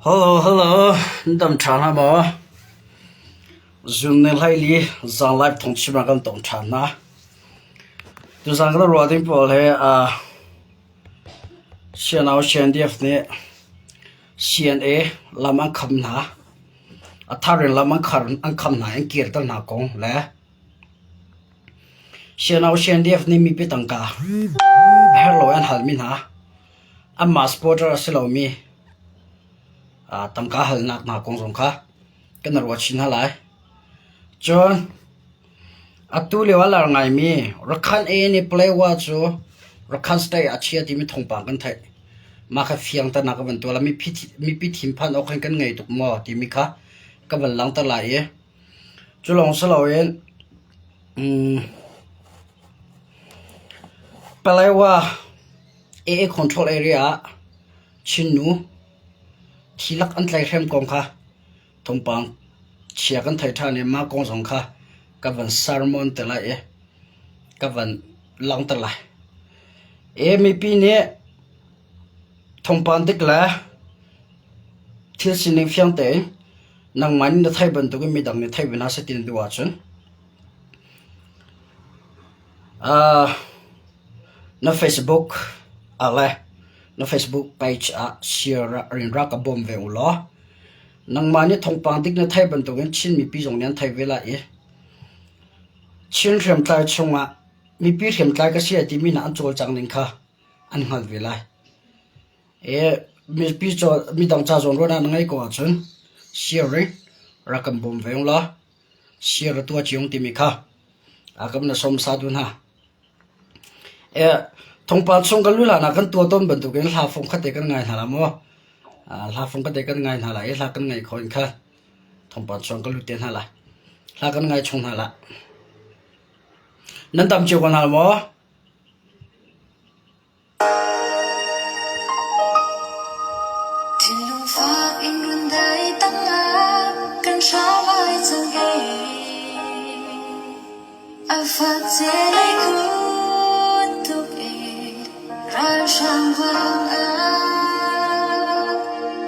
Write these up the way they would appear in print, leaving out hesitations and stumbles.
Hello, hello, nan dam ṭha hna maw? Zun ni hlaili zang live thawngchim ah kan tong ṭhan hna. Tuzan kan ruah ding pawl hi uh, CNO CNDF nih CNA lam an kham hna. A thar in lam an khar an kham hna an kirter hna kong le CNO CNDF nih mipi tangka a herh lo an halmi hna. Anmah supporter a si lomi tangka halnak hna kong zong kha kan i ruah chin hna lai. Cun atu lio a lar ngaimi Rakhine A nih Palewa cu Rakhine State ah a chia timi thawngpang kan theih. Mah kha fiangternak ka van tuah lai. Mipi thinphan awk hin kan ngei tuk maw timi kha ka van langhter lai i cu lawng si loin Palewa AA control area ah Chin nu thi lak an tlaihhrem kong kha thawngpang chia kan thei ṭhan i mah kong zong kha ka van sermon te lai i ka van langhter lai. E mipi nih thawngpang dik le thil sining fiang tein nangmah nih na theih bantukin midang nih theih ve hna seh ti na duh ahcun Na Facebook ah le na Facebook page ah share ah rin rak ka bawm ve u law nangmah nih thawngpang dik na theih bantukin Chin mipi zong nih an theih ve lai i Chin hriamtlai chungah mipi hriamtlai ka si ai timi hna an cawlcang ning kha an hngalh ve lai. Mipi midang ca zawnruahnak na ngeih ko ahcun share in rak kan bawm ve u law Share a tuah ciong timi kha a kan na som sa tu hna. E thongpal chung kan lu hlan ah kan tuah tawn bantukin hla fung khat te kan ngai hna la maw? Hla fung khat te kan ngai hna la i hla kan ngai kho in kha thongpal chung kan lut te hna la. Hla kan ngai chung hna la. Nan dam cio ko hna maw? Thinlung fak in rundai tangah kan hram ai cang he. A fak celei khun tuk e ralhrang vang ah.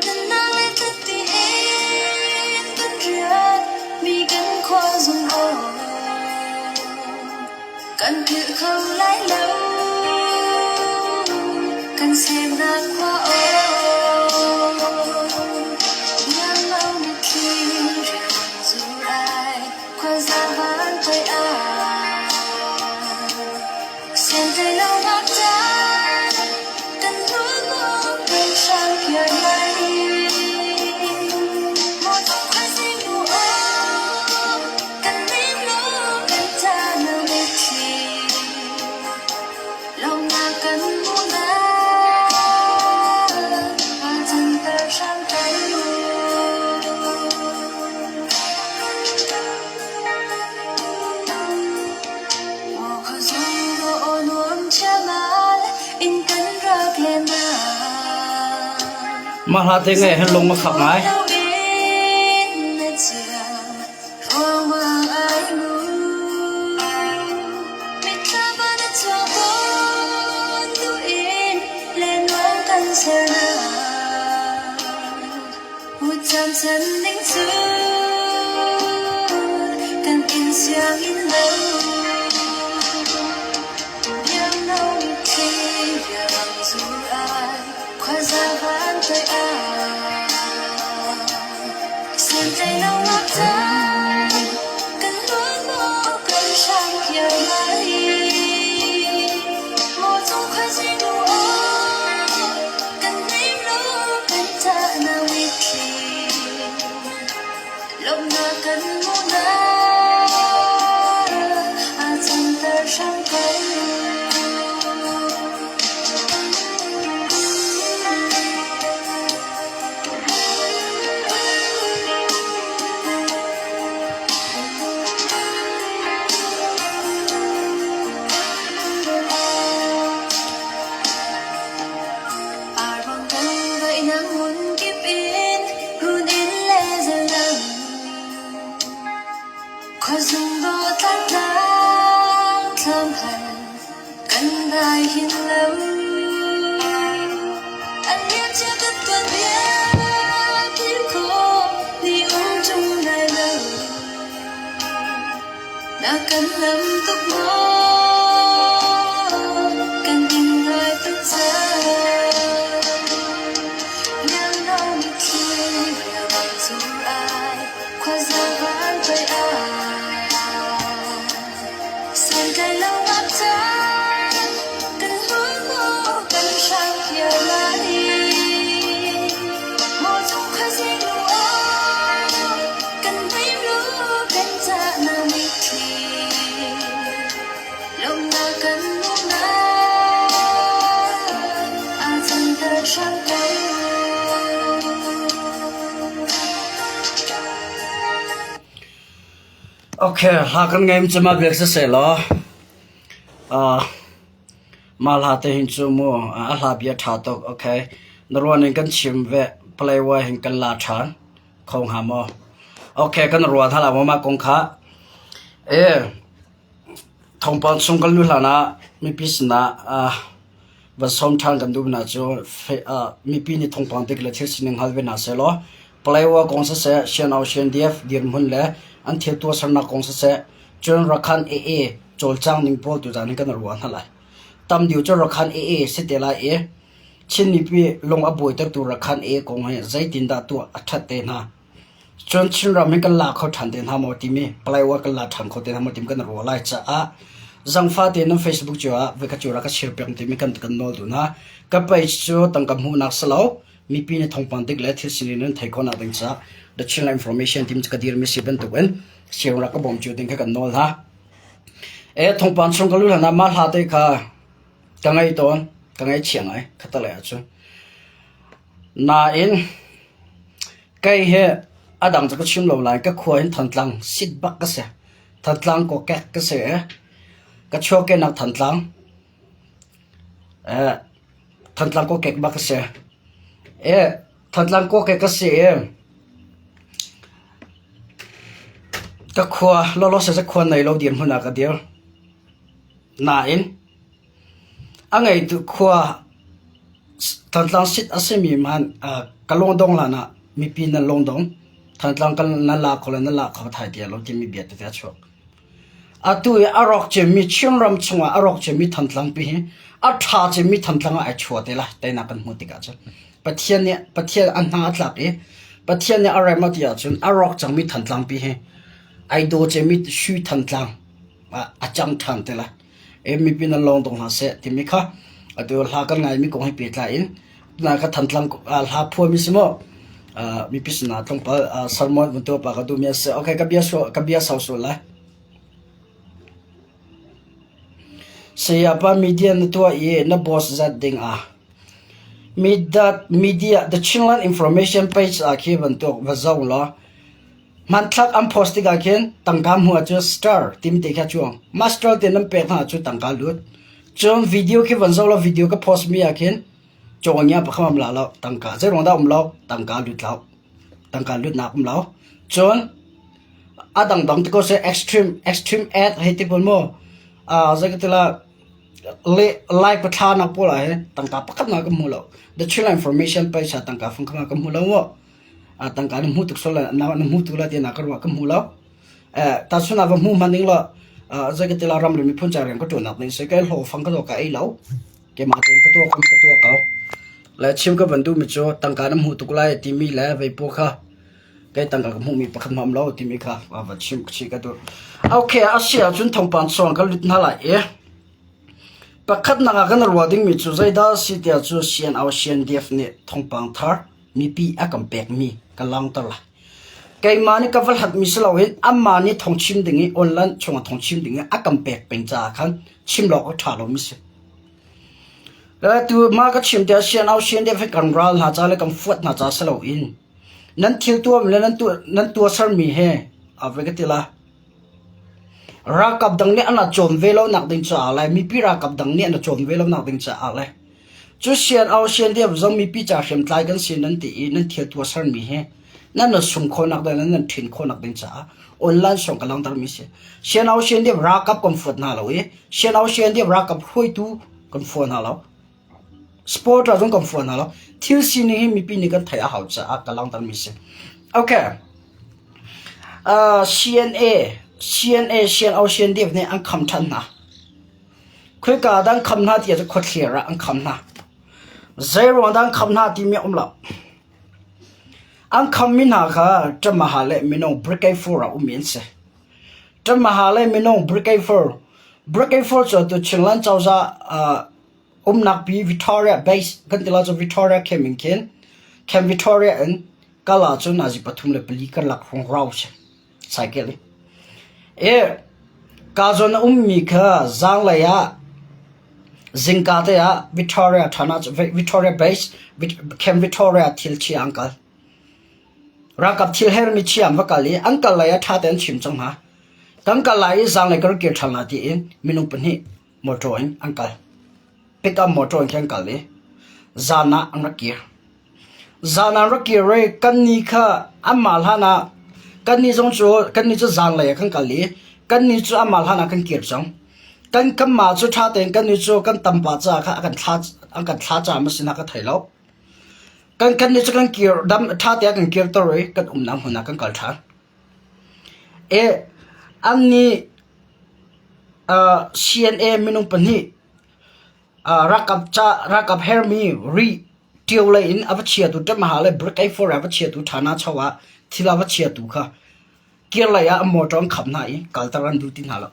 Nunnak le thlati in kan rian mi kan khua zung aw. Kan philh kho lai lo, kan semnak khua aw. Ianglo mitthli rian zur ai, khuaza van toi ah. Sian lo nak caan, kan hnu kan hrang phiar lai. Maw tung khuazing nu aw, Kan ning law kan ca na mitthli lawmnak kan hmuh lai aa canter hram ko. Maw khuazung aw nuam chiamal in kan rak len Mah hla te ngai hin lung a khak ngai. Lawmhnak kan hmuhnak aa canter hram ko. Khuazung dawtnak tlang thlam hal kan dai hin lo. An liam cia kan tuanbia. Kan lam tuk maw? Kan in ngai tuk cang. Liangno mitthli riangmang zur ai, khuaza van pei ai. Santlai lo ngak caan, kan hlun maw kan hrang hiar lai. Maw cung khuazing nu aw, kan hmeinu kan cah na mitthli. Lawmnak kan hmuhnak aa canter hram ko. Okay, hla kan ngeim cu ma biak siseh law uh, mah hla te hin cu mu a hla bia ṭha tuk. Okay, na ruan in kan chim ve Playboy hin kan la ṭhan kho hnga maw? Okay, kan ruat hala maw mah kong kha? E thawngpang chung kan lu hlan ah mipi sinah uh, van sawm ṭhan kan duh hna cu mipi nih thawngpang dik le thil sining hngal ve hna sehlaw Palaewa kong siseh, Shan-Au CNDF dirhmun le an thil tuahsernak kong siseh, cun Rakhan AA cawlcang ning pawl tuzaan hin kan ruah hna lai. Tam deuh cu Rakhan AA si te lai i Chin mipi lung a buaitertu Rakhan AA kong hi zeitindah tuah a ṭhat te hna? Cun Chinram hi kan la kho ṭhan te hna maw timi Palaewa kan la ṭhan kho te hna maw timi kan ruah lai caah zangfa tein nan Facebook cio ah voi khat cio rak ka share piak timi kan kan nawl duh hna. Ka page cu tangka hmuhnak si lo, mipi nih thawngpang dik le thil sining nan theih khawhnak ding caah The Chinland Information team cu ka dirmi si bantukin siang rak ka bawm cio ding kha kan nawl hna. E thawngpang chung ka lu hlan ah mah hla te kha ka ngei tawn, ka ngaihchia ngai khatalei ahcun. Nain kei hi a dang cu ka chim lo lai ka khua hin Thantlang sit bak ka si. Thantlang kokek ka si i ka chuahkehnak Thantlang eh Thantlang kokek bak ka si. E Thantlang kokek ka si i ka khua lawlaw se khua nei lo dirhmun ah ka dir. Nain a ngeitu khua Thantlang sit a simi hmanh ka lungdong hlan ah mipi nan lungdong. Thantlang kan nan la kho le nan la kho thai ti lo timi bia tete a chuak. Atu i a rawk cemmi Chinram chungah a rawk cemmi Thantlang pi hi a ṭha cemmi Thantlang ah ai chuah te lai teinak kan hmuh tikah cun Pathian nih Pathian a hna a tlak i Pathian nih a rem a ti ahcun a rawk cangmi Thantlang pi hi ai daw cemmi sui Thantlang ah a cang ṭhan te lai. E mipi nan lawng dong hlah seh timi kha atu hla kan ngaimi kong he pehtlai in na ka Thantlang hla phuami si maw mipi sinah tlawmpal sermon vun tuah pah ka duhmi a si. Okay, ka bia ka bia sau sual lai. Sayapa media na tuah i na boss zat ding ah media media the Chinland information page ah khi bantuk va zoh law Hmanthlak an post tikah khin tangka hmuh ahcun star timi te khi a cuang. Mah star te nan pek hna ahcun tangka lut. Cun video khi van zoh law video ka post mi ah khin cawngia pakhat um la lo tangka zeiruang dah um lo tangka lut lo tangka lutnak um lo. Cun a dangdang ti ko seh extreme extreme ad hei ti pawl mu zei ka ti la le like pathla nak pawl ah hin tangka pakhat na ka hmu lo. The Chinland Information paisa tangka fung kha ka hmu lo mu. Tangka na hmu tuk sual lai na hmu tuk lai ti na ka ruah ka hmu lo. Tahchun ah va hmu hmanh ning law zei ka ti la ram le miphun ca rian ka ṭuannak ding si kai hlawh fang ka ka ei lo. Keimah tein ka tuah ka tuah ko. Le chim ka van duhmi cu tangka na hmu tuk lai timi le veipu kha kei tangka ka hmuhmi pakhat hmam lo timi kha va chim chih ka duh. Okay, a si ahcun thawngpang sawng ka lut hna lai i pakhatnak ah kan ruah dingmi cu zeidah si tiah cu CNO CNDF nih thawngpang thar mipi a kan pekmi ka langhter lai. Keimah nih ka va hlatmi si loin amah nih thawngchim ding i online chungah thawngchim ding i a kan pek peng caah khan chim lawk a ṭha lomi si. Tu mah ka chim tiah CNO CNDF hi kan ral hna ca le kan fuat hna ca si loin nan thil tuahmi le nan tuah nan tuahsermi he a voi ka ti la. Ralkap dang nih an cawn ve lo nak ding caah le mipi ralkap dang nih an cawn ve lo nak ding caah le Cu sian-au sianliam zong mipi ca hriamtlai kan si nan ti i nan thil tuahsermi hi nan na sung khawhnak ding le nan ṭhin khawhnak ding caah online song ka langhtermi si. Sian-au sianliam ralkap kan fuat hna lo i sian-au sianliam ralkap hruaitu kan fuat hna lo. Supporter zong kan fuat hna lo. Thil sining hi mipi nih kan theih a hau caah ka langhtermi si. Okay. CNA. CNA CNO CNDF nih an kham ṭhan hna. Khoika dah an kham hna ti ahcun khuathlir ah an kham hna. Zeiruang dah an kham hna timi a um lo. An khammi hna kha Ṭamaha le minung Brigade 4 ah ummi an si. Ṭamaha le minung Brigade 4. Brigade 4 cu atu Chinland cozah uh, umnak pi Victoria base kan ti la cu Victoria camp in khin Camp Victoria in kal ahcun nazi 3 le 4 karlak hrawng rau si. Cycle i. E ka zawn a ummi kha zaanglei ah zingka te ah Victoria thana Victoria base Camp Victoria thil chia an kal. Ralkap thil hermi chia an va kal i an kal lei ah ṭha tein chim cang hna. Kan kal lai i zaanglei kan kir ṭhan lai tiin minung pahnih motor in an kal. Pick up motor in khin an kal i zan ah an rak kir. Zan ah rak kir i kannih kha anmah hlan ah kannih zong cu kannih cu zanlei ah kan kal i kannih cu anmah hlan ah kan kir cang. Kan kanmah cu ṭha tein kannih cu kan tam pah caah kha a kan thla an kan thla caah maw si hna ka thei lo. Kan kannih cu kan kir dam ṭha tein a kan kirter i kan umnak hmun ah kan kal ṭhan. E annih uh, CNA minung pahnih uh, ralkap ca ralkap hermi ri Ṭio lei in a va chiatu ṭemaha le Brigade 4 a va chiatu ṭhana cho ah thil a va chiatu kha kirlei ah an motor an kham hna i kalter an duh ti hna lo.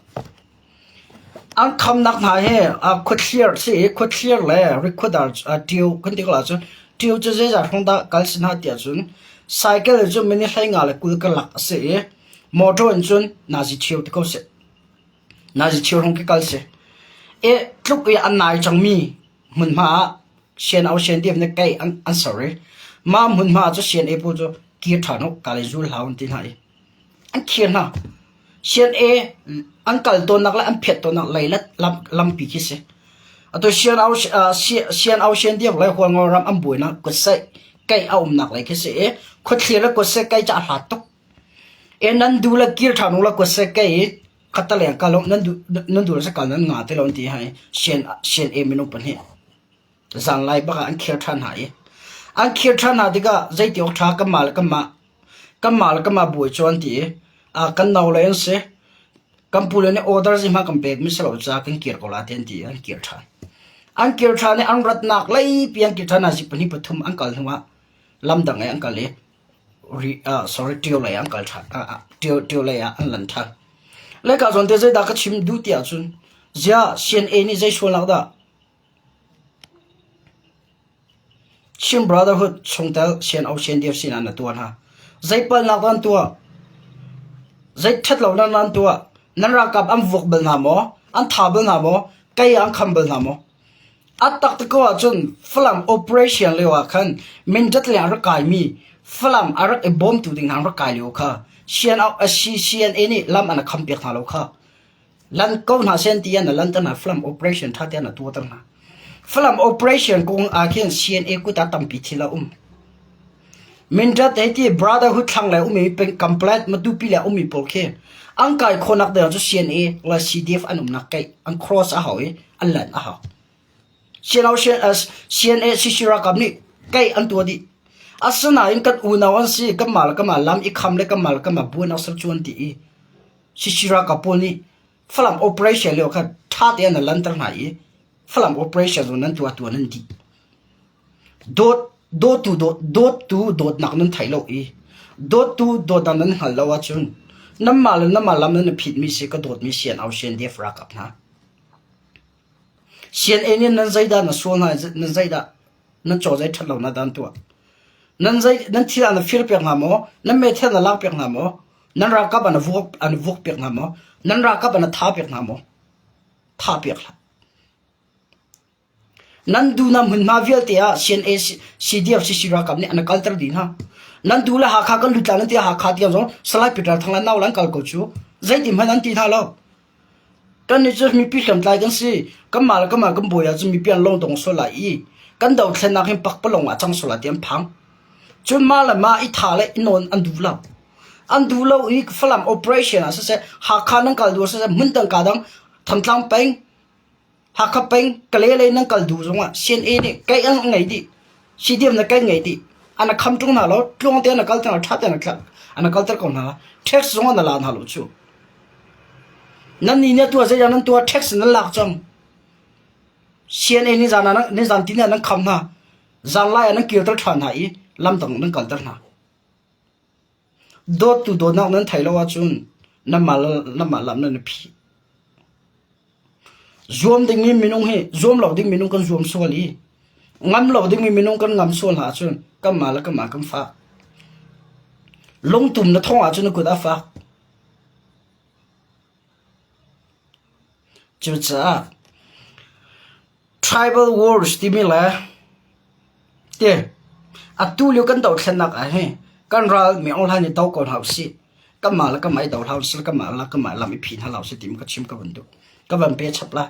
An khamnak hna hi khuathlir si i khuathlir le rikhuadar ṭio kan ti ko ahcun ṭio cu zeizat hrawng dah kal si hna ti ahcun cycle in cun minute 15 le 20 karlak a si i motor in cun nazi ṭhio ti ko sih. Nazi ṭhio hrawng khi kal si. I tluk i an nai cangmi hmunhma ah CNO CNDF nih kei an, an ser i mah hmunhma cu CNA pawl cu kir ṭhan u kale zul hlah an ti hna i an khir hna. CNA an kal tawnnak le an phiat tawnnak lei le lam, lampi khi si. Atu CNO, uh, CNO CNDF le Hualngo ram an buainak kutsaih kei a umnak lei khi si i khuathlir le kutsaih kei cu a hlat tuk. E nan du le kir ṭhan u la kutsaih kei khataleng kal nan duh nan duh kal nan nga te lo an ti hai sian sian e minung pahnih zanlai bak ah an khir ṭhan hna i an khir ṭhan hna tikah zeiti awk ṭha kanmah le kanmah kanmah le kanmah buai cu an ti i a kan no le an si kan pu le nih order zi hmanh kan pek mi si lo caah kan kir ko la ti an ti i an kir ṭhan an kir ṭhan i an ratnak leipi an kir ṭhan hna zi pahnih pathum an kal hnu ah lam dang i an kal i sorry ṭio lei ah an kal ṭhan ṭio lei ah an lan ṭhan. Leka zawn te zeidah ka chim duh ti ahcun ziah CNA nih zei sualnak dah Chin Brotherhood chungtel CNO CNDF sinah na tuah hna. Zei palnak dah an tuah? Zei ṭhatlonak dah an tuah? Nan ralkap an vuak bal hna maw? An tha bal hna maw? Kei ah an kham bal hna maw? A taktak ko ahcun Falam operation lio ah khan Mindat leng a rak kaimi Falam a rak i bawmtu ding hna an rak kai lio kha CNA nih lam an khampiak hna lo kha. Lan ko hna seh ti an lanter hna Falam operation ṭha tein a tuahter hna. Falam operation kong ah khin CNA kut ah tampi thil a um. Mindat hei ti Brotherhood thlang le ummi peng Kamplet Matupi le ummi pawl khi an kai khawhnak ding cu CNA le CDF an umnak keih an cross a hau i an lanh a hau. CNO CNA CC ralkap nih keih an tuah dih. Asinain kan unau an si kanmah le kanmah lam i kham le kanmah le kanmah buainak ser cu an ti i CC ralkap pawl nih Falam operation lio kha ṭha tein an lanter hna i Falam operation zong nan tuah tuah nan dih. Dawt dawtu dawttu dawtnak nan thei lo i dawttu dawtnak nan hngal lo ahcun nanmah le nanmah lam nan i phitmi si ka dawtmi CNO CNDF ralkap hna. CNA nih nan zeidah na sual hna nan zeidah nan caw zei ṭhat lonak dah an tuah. Nan zei nan thil ah na fir piak hna maw? Nan meithal na lak piak hna maw? Nan ralkap ah na vuak an vuak piak hna maw? Nan ralkap ah na tha piak hna maw? Tha piak hlah. Nan duhnak hmunhma vialte ah CNA, CDF, CC ralkap nih an kalter dih hna. Nan duh le Hakha kan lut lai nan ti Hakha tiang zong Salai Peter Thang le nau le an kal ko cu. Zeiti hmanh an ti hna lo. Kannih cu mipi hriamtlai kan si. Kanmah le kanmah kan buai ahcun mipi an lungdong sual lai i kan dothlennak hin pakpalawng ah cang sual lai ti an phang. Cun mah le mah i tha le i nawn an duh lo. An duh lo i Falam operation ah siseh, Hakha nan kal duh ah siseh, hmun dang ka dang Thantlang peng Hakha peng Kalay lei nan kal duh zongah CNA nih kei an ngei dih. CDM na kai ngei dih. An a kham ṭung hna lo. Tluang tein a kalter hna, ṭha tein a kalter ko hna. Tax zong an la hna lo cu. Nan nih nih atu ah zeidah nan tuah tax nan lak cang. CNA ni zan ah ni zan tin ah nan kham hna. Zanlai ah nan kirter ṭhan hna i lamdang nan kalter hna. Dawttu dawtnak nan thei lo ahcun nanmah nanmah lam nan i phih. Zuam dingmi minung hi zuam lo ding minung kan zuam sual i ngam lo dingmi minung kan ngam sual hna ahcun kanmah le kanmah kan fak. Lungtum na thawng ahcun na kut a fak. Cucaah tribal wars timi le ti atu lio kan dothlennak ah hin kan ral mi Aung Hlaing nih do ko hna usih. Kanmah le kanmah i do hlah usih, kanmah le kanmah lam i phi hna hlah usih timi ka chim ka van duh. Ka van pe chap lai.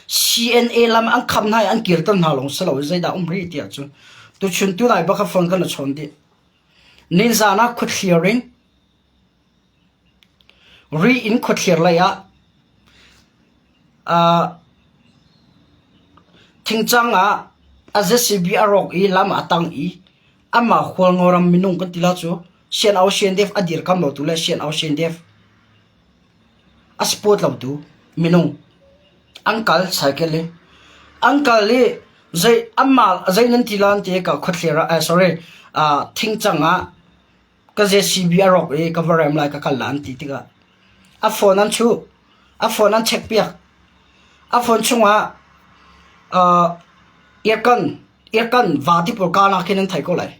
CNA lam an kham hna i an kirter hna lawng si lo i zeidah um rih ti ahcun tuchun tunai bak kha phone kan i chawn dih. Ninzan ah khuathlir in Ri in khuathlir lei ah thingcang ah a ZCB a rawk i lam a tang i amah Hualngoram minung kan ti la cu Sian-au Siandef a dirkam lotu le Sian-au Siandef a support lotu minung an kal cycle i an kal i zei amah zei nan ti la an ti i ka khuathlir ah sorry thingcang ah Ka JCB a rawk i ka va rem lai ka kal la an ti tikah a phone an chuh. A phone an check piak. A phone chungah uh, earcon earcon va ti pawl karnak khin an thei ko lai.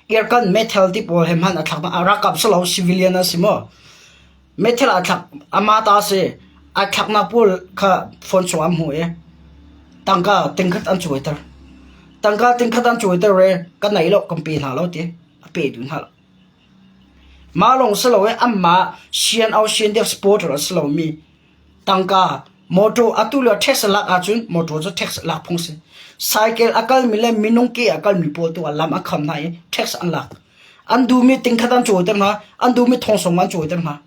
Earcon metal ti pawl he hman a thlak a rakap salo civilian a si maw? Metal a thlak ama ta si a thlaknak pawl kha phone chungah an hmuh i tangka tingkhat an cuaiter. Tangka tingkhat an cuaiter i ka nei lo kan pe hna lo ti. a pe duh hna lo. Mah lawng si lo i anmah sian au sian deuh supporter a si lomi tangka motor atu lio tax lak ahcun motor cu tax lak phung si. Cycle a kalmi le minung ke a kalmi pawl tu ah lam a kham hna i tax an lak. An duhmi tingkhat an cawiter hna, an duhmi thongsong an cawiter hna.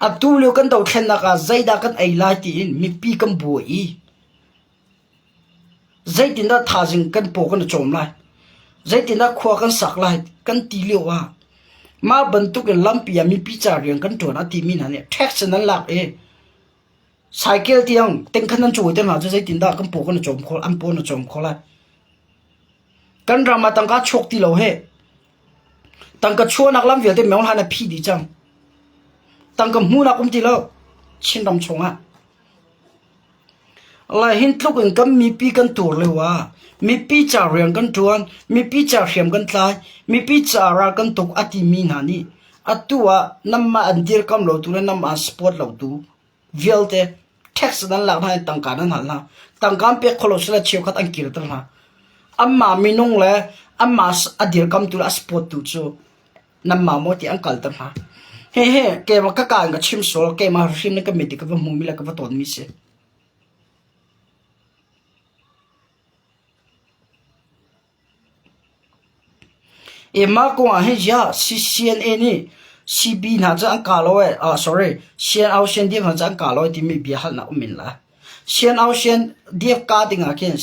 Atu lio kan dothlennak ah zeidah kan ei lai tiin mipi kan buai i Zeitindah thaizing kan paw kan i cawm lai? Zeitindah khua kan sak lai kan ti lio ah mah bantuk in lampi ah mipi ca rian kan ṭuan a timi hna nih tax in an lak i cycle tiang tengkhan an cawi te hna cu zeitindah kan paw kan i cawm khawh an paw an i cawm khawh lai? Kan ram ah tangka chuak ti lo hih. Tangka chuahnak lam vialte meo hlan a phih dih cang. Tangka hmuhnak um ti lo Chinram chungah. Lai tluk in kan mipi kan tur lio ah mipi ca rian kan ṭuan, mipi ca hriam kan tlai, mipi ca ral kan tuk a timi hna nih atu ah nanmah an dirkamh lotu le nanmah an support lotu vialte tax nan lak hna i tangka nan hal hna. Tangka an pek kho lo sile cheukhat an kirter hna. Anmah minung le anmah a dirkamtu le a support tu cu nanmah maw ti an kalter hna. Hihi keimah ka ka in ka chim sual, keimah hrim in ka mit i ka va hmumi le ka va tawnmi si. E mah kong ah hin ya CCNA nih CB hna cu an ka lo e ah sorry CNO CNDF hna cu an ka lo e timi bia halnak um men la. CNO CNDF ka ding ah khin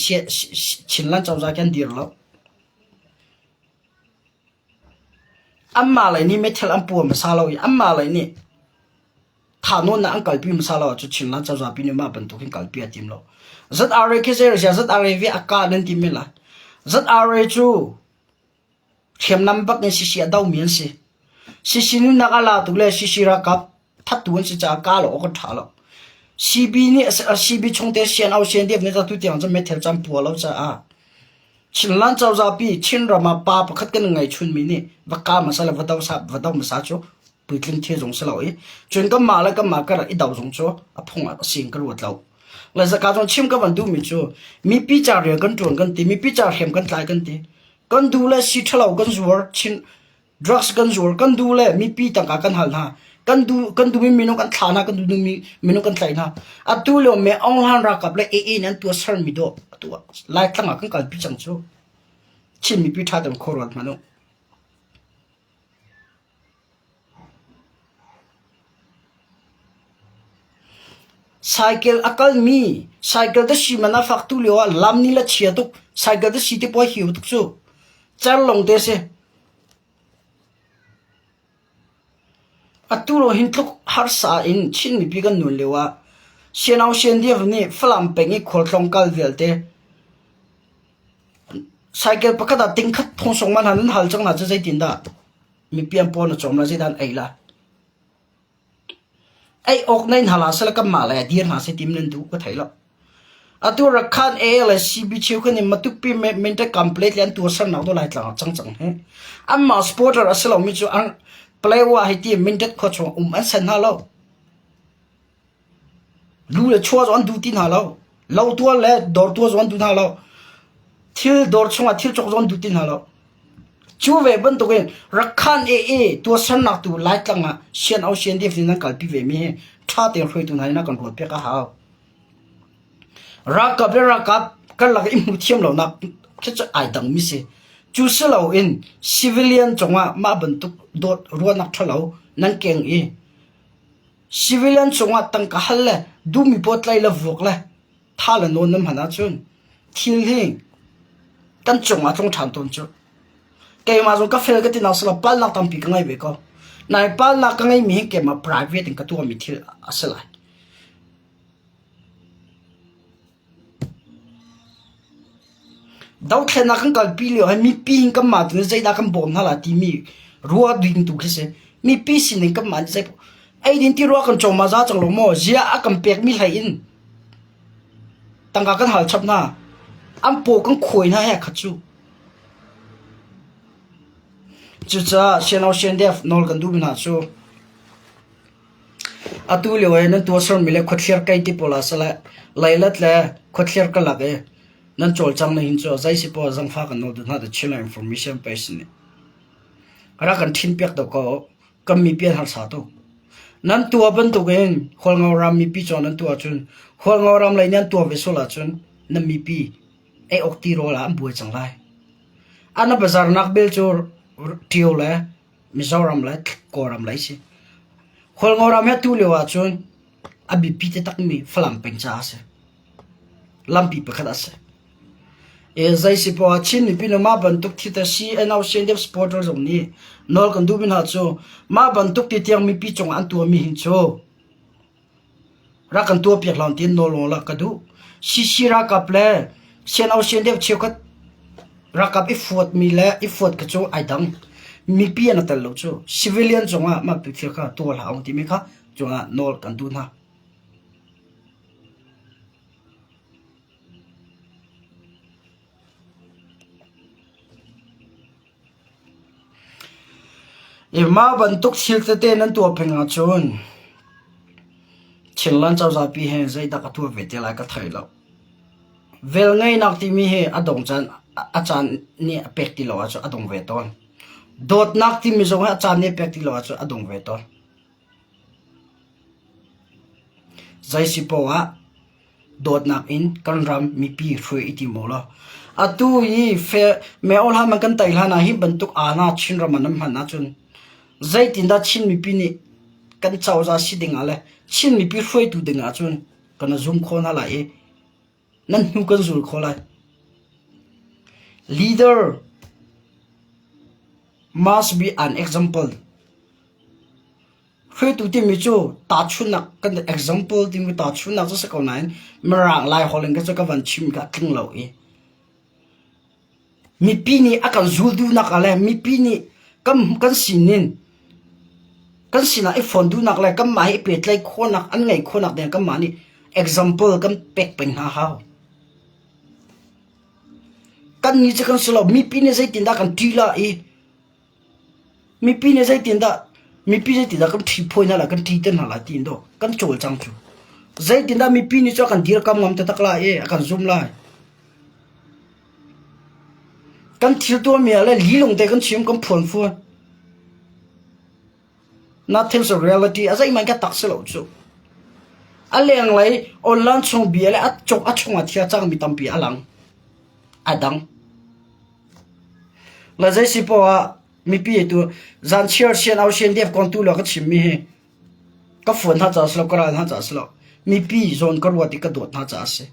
Chinland cozah khi an dir lo. Anmah lei nih meithal an pua hmasa lo i anmah lei nih thahnawnnak an kalpi hmasa lo ahcun Chinland cozah pi nih mah bantuk hin kalpi a tim lo. ZRA khi zei a ZRA vi a kah nan ti men lai. ZRA cu hriamnam bak in sisi a domi an si. Sisi nunnak a latu le sisi ralkap thattu an si caah kah lo awk a ṭha lo. CB nih CB chungte CNO CNDF nih atu tiang cu meithal cu an pua lo caah Chinland cozah pi Chinram ah pa pakhat kan ngei chunmi nih va ka hmasa le va do sa va do hmasa cu puitling thil zong si lo i cun kanmah le kanmah kar i do zong cu a phung ah a si in ka ruat lo. Le zaka zong chim ka van duhmi cu mipi ca rian kan ṭuan kan ti mipi ca hriam kan tlai kan ti kan duh le si ṭhalo kan zuar Chin drugs kan zuar kan duh le mipi tangka kan hal hna kan duh kan duhmi minung kan thlah hna kan duhmi minung kan tlaih hna atu lio me Aung Hlan ralkap le AA nih an tuah sermi dawh atu ah Laitlang ah kan kalpi cang cu Chin mipi ṭha tein khuaruat hmanh u Cycle a kalmi cycle te si man a fak tu lio ah lam ni le chia tuk cycle te si te puai hiu tuk cu cer long te si. Atu lo hin tluk harsa in Chin mipi kan nun lio ah Sianau Siandiaf nih Falam peng i khualtlawng kal vialte cycle pakhat ah tingkhat thong man han an hal cang hna cu zeitindah mipi an paw na cawm la zeidah an ei la? Ei awk nei hna hlah seh kanmah lei ah dir hna seh ti nan duh ka thei lo. Atu Rakhan A le CB cheukhat nih Matupi Minta Complete le an tuahsernak dawh Laitlang ah cangcang hi. Anmah supporter a si lomi cu an Palawa hei ti Mindat khua chung um an sen hna lo. Lu le chua zong an duh ti hna lo. Lo tuah le dawr tuah zong an duh hna lo. Thil dawr chungah thil cawk zong an duh ti hna lo. Cu ve bantukin Rakhan AA tuahsernak tu Laitlang ah Sian-au CNDF nih nan kalpi vemi hi ṭha tein hruaitu hna nih nan kan ruatpiak a hau. Ralkap le ralkap karlak i hmuh thiam lonak khi cu ai dangmi si. Cu si loin civilian cungah mah bantuk dawt ruahnak ṭhalo nan keng i civilian cungah tangka hal le duhmi pawl tlaih le vuak le tha le nawn nan hman ahcun thil hi kan cungah tlung ṭhan tawn cu. Keimah zong ka fel ka ti nak si lo palnak tampi ka ngei ve ko. Nai palnak ka ngeimi hi keimah private in ka tuahmi thil a si lai. Dothlennak kan kalpi lio ah mipi in kanmah tu nih zeidah kan bawm hna lai timi ruah ding tu khi si. Mipi sining kanmah nih zei eidin ti rua kan cawm ah za cang lo maw? Ziah a kan pekmi hlei in tangka kan hal chap hna. An paw kan khuai hna he khat cu. Cucaah Siano Siandef nawl kan duhmi hna cu Atu lio i nan tuahsermi le khuathliar kei ti pawl ah siseh, leilet le khuathliar karlak i nan cawlcang ning hin cu zei si poah zangfah kan nawl duh hna ti Chinland Information Page nih rak kan ṭhinpiak deuh ko. Kan mipi an harsa tuk. Nan tuah bantukin Hualngo ram mipi cawng nan tuah ahcun Hualngo ram lei nih an tuah ve sual ahcun nan mipi ei awk tirawl ah an buai cang lai. An a bazarnak bel cu Ṭio le Mizoram le Kawlram lei si. Khualngo ram hi atu lio ahcun a biapi taktakmi Falam peng caah a si. Lampi pakhat a si. E, zei si poah Chin mipi nih mah bantuk thil te CNO CNDF supporter zong nih nawl kan duhmi hna cu mah bantuk ti tiang mipi cungah an tuahmi hin cu Rak kan tuahpiak hlah tiin nawl la ka duh. CC ralkap le CNO CNDF cheukhat ralkap i fuatmi le i fuat kha cu ai dang. Mipi an tel lo cu. Civilian cungah mah thil kha tuah hlah ung timi kha cungah nawl kan duh hna. Mah bantuk thil tete nan tuah peng ahcun Chinland cozahpi he zeidah ka tuah ve te lai ka thei lo. Velngeihnak timi hi a dong caan a caan nih a pek ti lo ahcun a dong ve tawn. Dawtnak timi zong hi a caan nih a pek ti lo ahcun a dong ve tawn. Zei si poah ah dawtnak in kan ram mipi hruai i tim u law atu hi meo hlan man kan tai hlan ah hi bantuk aana Chinram ah nan hman ahcun zeitindah Chin mipi nih kan cozah si ding ah le Chin mipi hruaitu ding ahcun kan zum khawh hna lai i nan hnu kan zul khawh lai. Leader must be an example. Hruaitu timi cu tahchunhnak kan example timi tahchunhnak cu si ko nain Mirang Laiholh in ka van chim kha a tling lo i mipi nih a kan zul duhnak ah le mipi nih kan kan sinin kan sinah i fawn duhnak le kanmah he i pehtlaih khawhnak an ngeih khawhnak ding kanmah nih example kan pek peng hna hau. Kan nih cu kan si lo mipi nih zeitindah kan ṭih la i Mipi nih zeitindah mipi zeitindah kan ṭhiphawi hna lai, kan ṭi te hna lai tiin dawh kan cawlcang cu. Zeitindah mipi nih cu a kan dirkam ngam taktak lai i a kan zum lai. Kan thil tuahmi ah le lilung te kan chim kan phuan fuan. Nothing's a reality a zeihmanh ka tak si lo cu. A lenglei online chung bia le a cuk a chungah thil a cangmi tampi a lang. A dang. Le zei si poah ah mipi tu zan chiar sian au sian def kong tu lo ka chimmi hi ka fuan hna caah si lo ka ral hna caah si lo mipi zawn ka ruat i ka dawt hna caah a si.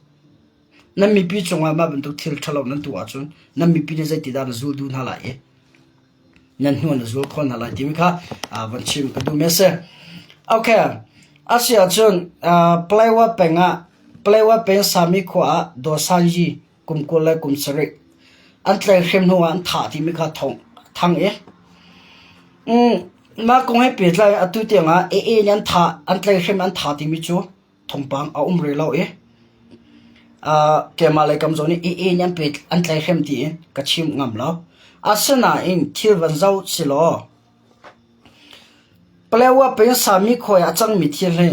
Nan mipi cungah mah bantuk thil ṭhalo nan tuah ahcun nan mipi nih zeitidah na zul duh hna lai i? Nan hnu na zul khawh hna lai timi kha van chim ka duh mi a si. Okay, a si ahcun Palawa peng ah Palawa peng Sami khua ah Daw San Yi kum 20 le kum sarih an tlaihhrem hnu ah an thah timi kha thawng thang i mah kong he pehtlai atu tiang ah AA nih an thah an tlaihhrem an thah timi cu thawngpang a um rih lo i keimah lei kam zawn i AA nih an pet an tlaihhrem tiin ka chim ngam lo. Asinain thil van zoh silaw Palawa peng Sami khuai ah a cangmi thil hi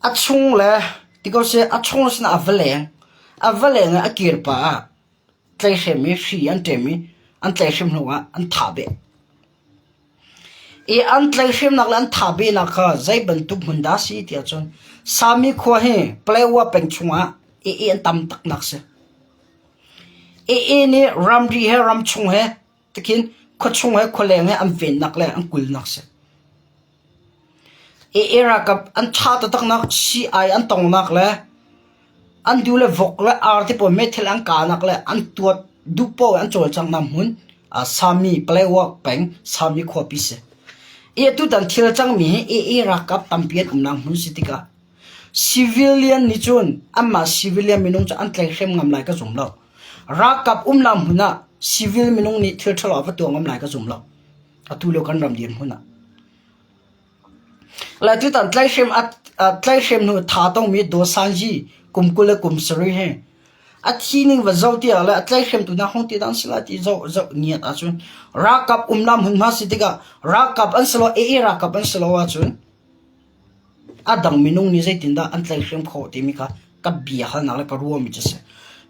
a chung le ti ko seh a chung sinah a va leng. A va leng i a kir pah ah tlaihhrem i hri an ṭem i an tlaihhrem hnu ah an thah beh. I an tlaihhremnak le an thah behnak kha zei bantuk hmun dah a si ti ahcun Sami khua hi Palawa peng chungah AA an tam taknak si. AA nih ramri he ramchung he tikhin khuachung he khualeng he an vennak le an kulnak si. AA ralkap an ṭha taktaknak sii-ai an tongnak le an du le vok le ar te pawl meithal an kahnak le an tuat duh paoh in an cawlcanghnak hmun Sami Palawa peng Sami khuapi si. I atutan thil a cangmi hi AA ralkap tampi an umnak hmun si tikah civilian nih cun anmah civilian minung cu an tlaihhrem ngam lai ka zum lo. Ralkap umnak hmun ah civil minung nih thil ṭhalo a va tuah ngam lai ka zum lo. Atu lio kan ram dirhmun ah. Le tutan tlaihhrem tlaihhrem hnu tha tongmi Daw San Yi kum 20 le kum sarih he a thi ning va zoh tiah le a tlaihhrem tu nak hong ti dan sila ti zoh zoh ngiat ahcun ralkap umnak hmunhma si tikah ralkap an si lo AA ralkap an si lo ahcun A dang minung nih zeitindah an tlaihhrem khawh timi kha ka bia halnak le ka ruahmi cu a si.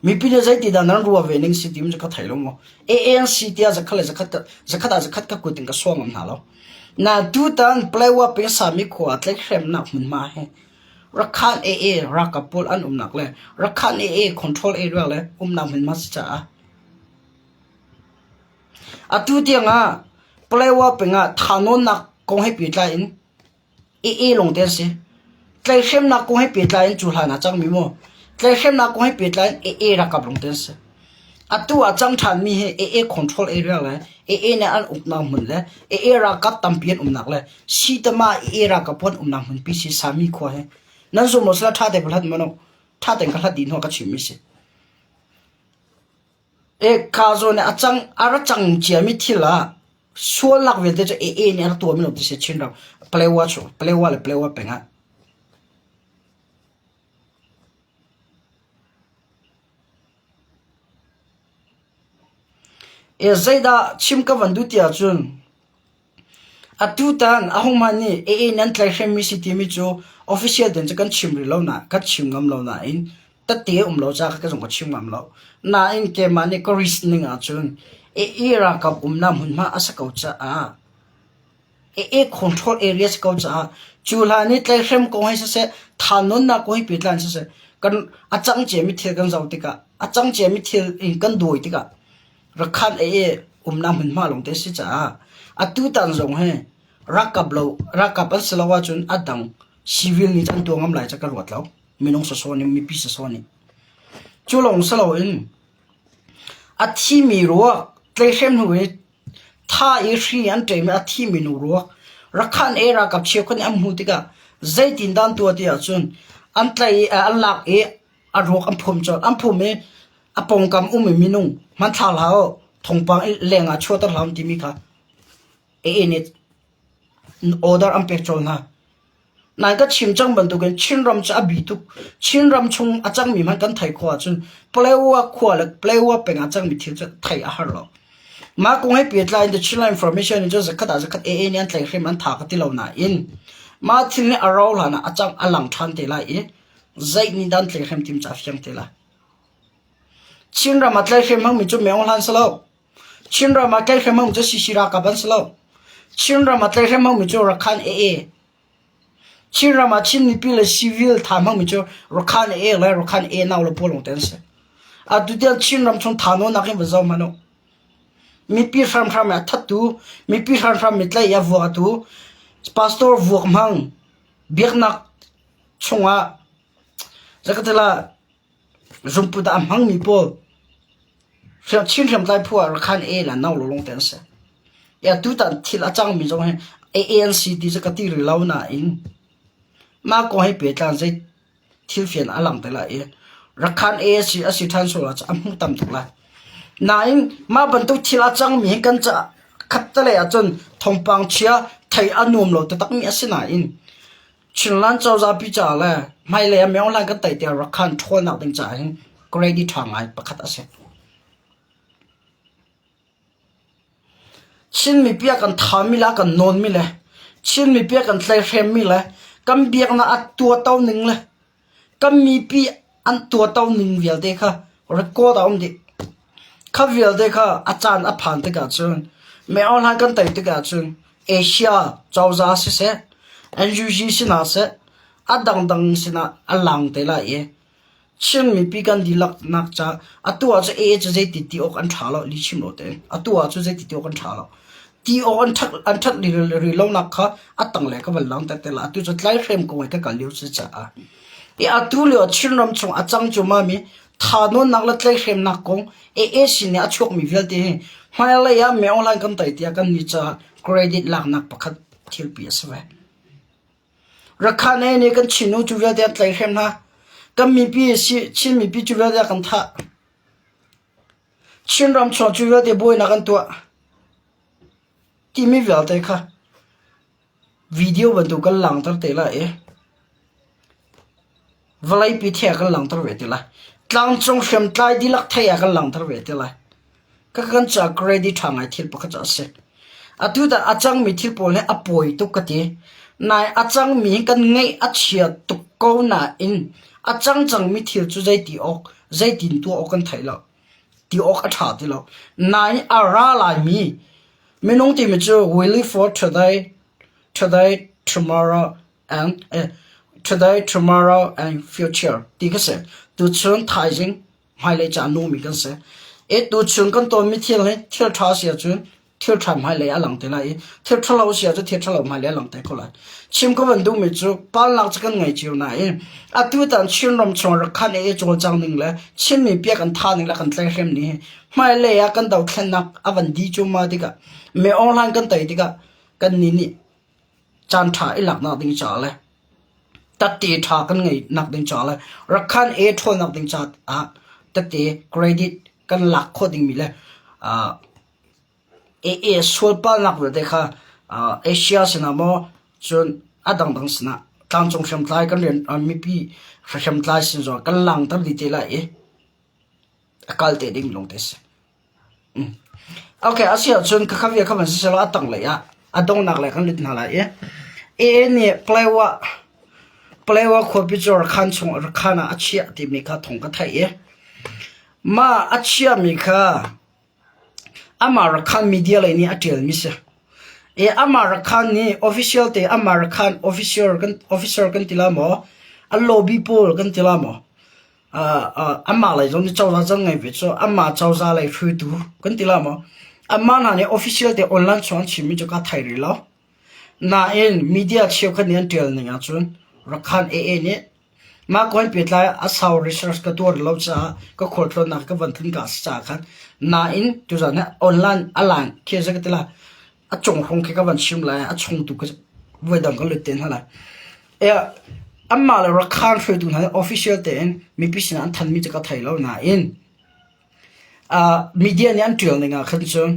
Mipi nih zeitindah nan ruah ve ning si timi cu ka thei lo maw. ANC tiah zakhat le zakhat zakhat ah zakhat ka kut in ka suah ngam hna lo. Na tutan Palawa peng Sami khua tlaihhremnak hmunhma hi Rakhan AA ralkap pawl an umnak le Rakhan AA control area le umnak hmunhma si caah atu tiangah Palawa peng ah thahnawnnak kong he pehtlai in AA lawngte an si. Tlaihhremnak kong he pehtlai in cu hlan ah cangmi maw? Tlaihhremnak kong he pehtlai in AA ralkap lawngte an si. Atu ah cang ṭhanmi hi AA control area le AA nih an uknak hmun le AA ralkap tampi an umnak le Sitama AA ralkap an umnak hmunpi si Sami khua hi. Nan zum lo sila ṭha te ka hlat mano. Ṭha tein ka hlat dih hnu ka chimmi si. E ka zawn a cang a ra cang ciami thil ah sualnak vialte cu AA nih a rak tuahmi lo ti si Chinram Palawa chu Palawa le Palawa peng ah. E zeidah chim ka van duh ti ahcun Atutan ahohmanh nih AA nan tlaihhremmi si timi cu official tein cu kan chim rih lo na kan chim ngam lo nain tette a um lo caah ka zong ka chim ngam lo. Nain keimah nih ka reasoning ahcun AA ralkap umnak hmunhma a si ko caah AA control area si ko caah cu hlan i tlaihhrem kong hi siseh thahnawnnak kong hi pehtlai in siseh kan a cang ciami thil kan zoh tikah a cang ciami thil in kan dawi tikah Rakhan ei i umnak hmunhma lawngte a si caah atutan zong hi ralkap lo ralkap an si lo ahcun a dang civil nih an tuah ngam lai cu ka ruat lo. Minung sawsawh nih mipi sawsawh nih. Cu lawng si loin a thimi ruak tleihrem hnu i tha i hri an ṭem i a thimi nu ruak Rakhan ei ralkap cheukhat nih an hmuh tikah zeitindah an tuah ti ahcun an tlaih i an lak i a ruak an phum colh. An phum i a pawngkam um i minung hmanthlak hlah u, thawngpang i leng ah chuahter hlah u timi kha AA nih order an pek colh hna. Nain ka chim cang bantukin Chinram cu a bi tuk. Chinram chung a cangmi hmanh kan theih khawh ahcun Palawa khua le Palawa peng ah cangmi thil cu theih a har lo. Mah kong he pehtlai in The Chinland Information in cun zakhat ah zakhat AA nih an tlaihhrem an tha ka ti lo nain mah thil nih a rau hlan ah a cang a lang ṭhan te lai i zei nih dah an tlaihhrem tim cu a fiang te lai. Chinram ah tlaihhrem hmangmi cu Myo Hlan si lo. Chinram ah tlaihhrem hmangmi cu CC ralkap an si lo. Chinram ah tlaihhrem hmangmi cu Rakhan AA. Chinram ah Chin mipi le civil tha hmangmi cu Rakhan AA le Rakhan A nau le pawl lawngte an si. Atu tiang Chinram chung tha nawnak in va zoh hmanh u. Mipi hramhram a thattu, mipi hramhram mi tlaih a vuaktu, pastor vuak hmang, biaknak chungah zakatala Zungput ah a hmangmi pawl. Chin hriamtlai phu ah Rakhan A le no lawng te an si. Ya tutan thil a cangmi zong hi ANC ti cu ka ti rih lo nain mah kong he pehtlan zei thil fian a lang te lai i Rakhan A a si a si ṭhan sual ahcun a hmu tam tuk lai. Nain mah bantuk thil a cangmi hi kan caah khattelei ahcun thawngpang chia thei a nuam lo taktakmi a si nain Chinland cozah pi caah le hmailei ah Myohlan kan tei tiah Rakhan ṭhawlnak ding caah hin credit ṭha ngai pakhat a si. Chin mipi a kan thami le a kan nawnmi le Chin mipi a kan tlaihhremmi le kan biaknak a tuahto ning le kan mipi an tuahto ning vialte kha record a um dih. Kha vialte kha a caan a phan tikah cun Myo Hlan kan tei tikah cun Asia cozah siseh, NUG sinah seh, a dangdang sinah a lang te lai i Chin mipi kan dihlak nak ca atu ah cu AA cu zeiti ti awk an ṭha lo lihchim lo tein atu ah cu zeiti ti awk an ṭha lo ti awk an ṭhat an ṭhat rih lo nak kha a tangle ka van lang te la atu cu tlaihrem kong i ka kal lio si caah i atu lio Chinram chung a cang cu mami tha nawnnak le tlaihremnak kong AA sin i a chuakmi vialte hi hmailei ah me online kan tai tiah kan ni caah credit laknak pakhat thilpi a si ve. Rakhine nih kan Chin nu cu vialte an tlaihhrem hna. Kan mipi Chin mipi cu vialte a kan thah. Chinram chung cu vialte buainak an tuah. Timi vialte kha video bantuk kan langhter te lai i Vawleipi thei ah kan langhter ve te lai. Tlangcung hriamtlai dihlak thei ah kan langhter ve te lai. Ka kan ca credit ṭha ngai thil pakhat cu a si. Atu dah a cangmi thil pawl hi a pawi tuk ka ti. Nai a cangmi hi kan ngeih a chia tuk ko nain a cang cangmi thil cu zeiti awk, zeitin tuah awk kan thei lo. Ti awk a ṭha ti lo. Nain a ra laimi minung timi cu we live for today, today, tomorrow, and today, tomorrow and future ti ka si. Tuchun thaizing hmailei ca nungmi kan si. E tuchun kan tawnmi thil hi thil ṭha si ahcun thil ṭha hmailei a lang te lai i thil ṭhalo si ahcun thil ṭhalo hmailei a lang te ko lai. Chim ka van duhmi cu palnak cu kan ngei cio nain atu tan Chinram chung Rakhan i cawlcang ning le Chinmi piak an tha ning le kan tlaihrem ni hi hmailei ah kan dothlennak a van di cuma tikah me online kan tei tikah kan nih nih Caanṭha i laknak ding caah le tette ṭha kan ngeihnak ding caah le Rakhan e ṭhawlnak ding caah tette credit kan lak khawh dingmi le AA sualpalnak vialte kha Asia sinah maw cun a dangdang sinah tlangcung hriamtlai kan rian mipi hriamtlai sin zongah kan langhter dih te lai i a kal te ding lawng te a si. Okay, a si ahcun ka kha kha van si selaw a tanglei ah a donghnak lei kan lut hna lai i AA nih Palewa Palewa khuapi cu Rakhan chung Rakhan ah a chiah timi kha thawng ka theih i mah a chiahmi kha amah Rakhan media lei nih a ṭialmi si. I amah Rakhan nih official te amah Rakhan officer kan officer kan ti la maw a lobby pawl kan ti la maw Anmah lei zong nih cozah zong ngei ve cu anmah cozah lei hruaitu kan ti la maw anmah hna nih official te online chung an chimmi cu ka thei rih lo. Nain media cheukhat nih an ṭial ning ahcun Rakhan AA nih mah kong in pehtlai a sau research ka tuah rih lo caah ka khualtlawnnak ka van tlun ka si caah khan nain tuzan hi online a line khi zei ka ti la a cung hrawng khi ka van chim lai a chung tu ka voidang ka lut te hna lai. Anmah le Rakhan hruaitu hna nih official tein mipi sinah an thanmi cu ka thei lo nain media nih an ṭial ning ah khan cun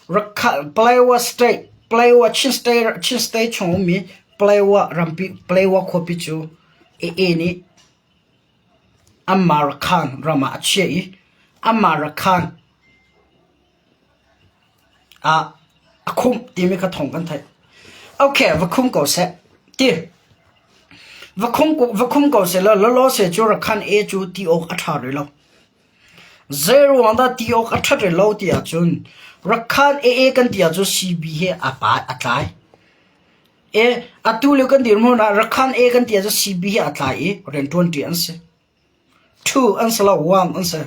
Rakhan Palawa State Palawa Chin State Chin State chung ummi Palawa rampi Palawa khuapi cu AA nih anmah Rakhan ram ah a chiah i anmah Rakhan Ah a khumh timi kha thawng kan theih. Okay, va khum ko seh. Ti. Va khum va khum ko seh law lawlaw se cu Rakhan e cu ti awk a ṭha rih lo. Zei ruang dah ti awk a ṭhat rih lo ti ahcun Rakhan AA kan ti ahcun CB he a pa a tlai. E atu lio kan dirhmun ah Rakhan A kan ti ahcun CB he a tlai i rianṭuan ṭi an si. Two an si lo, one an si.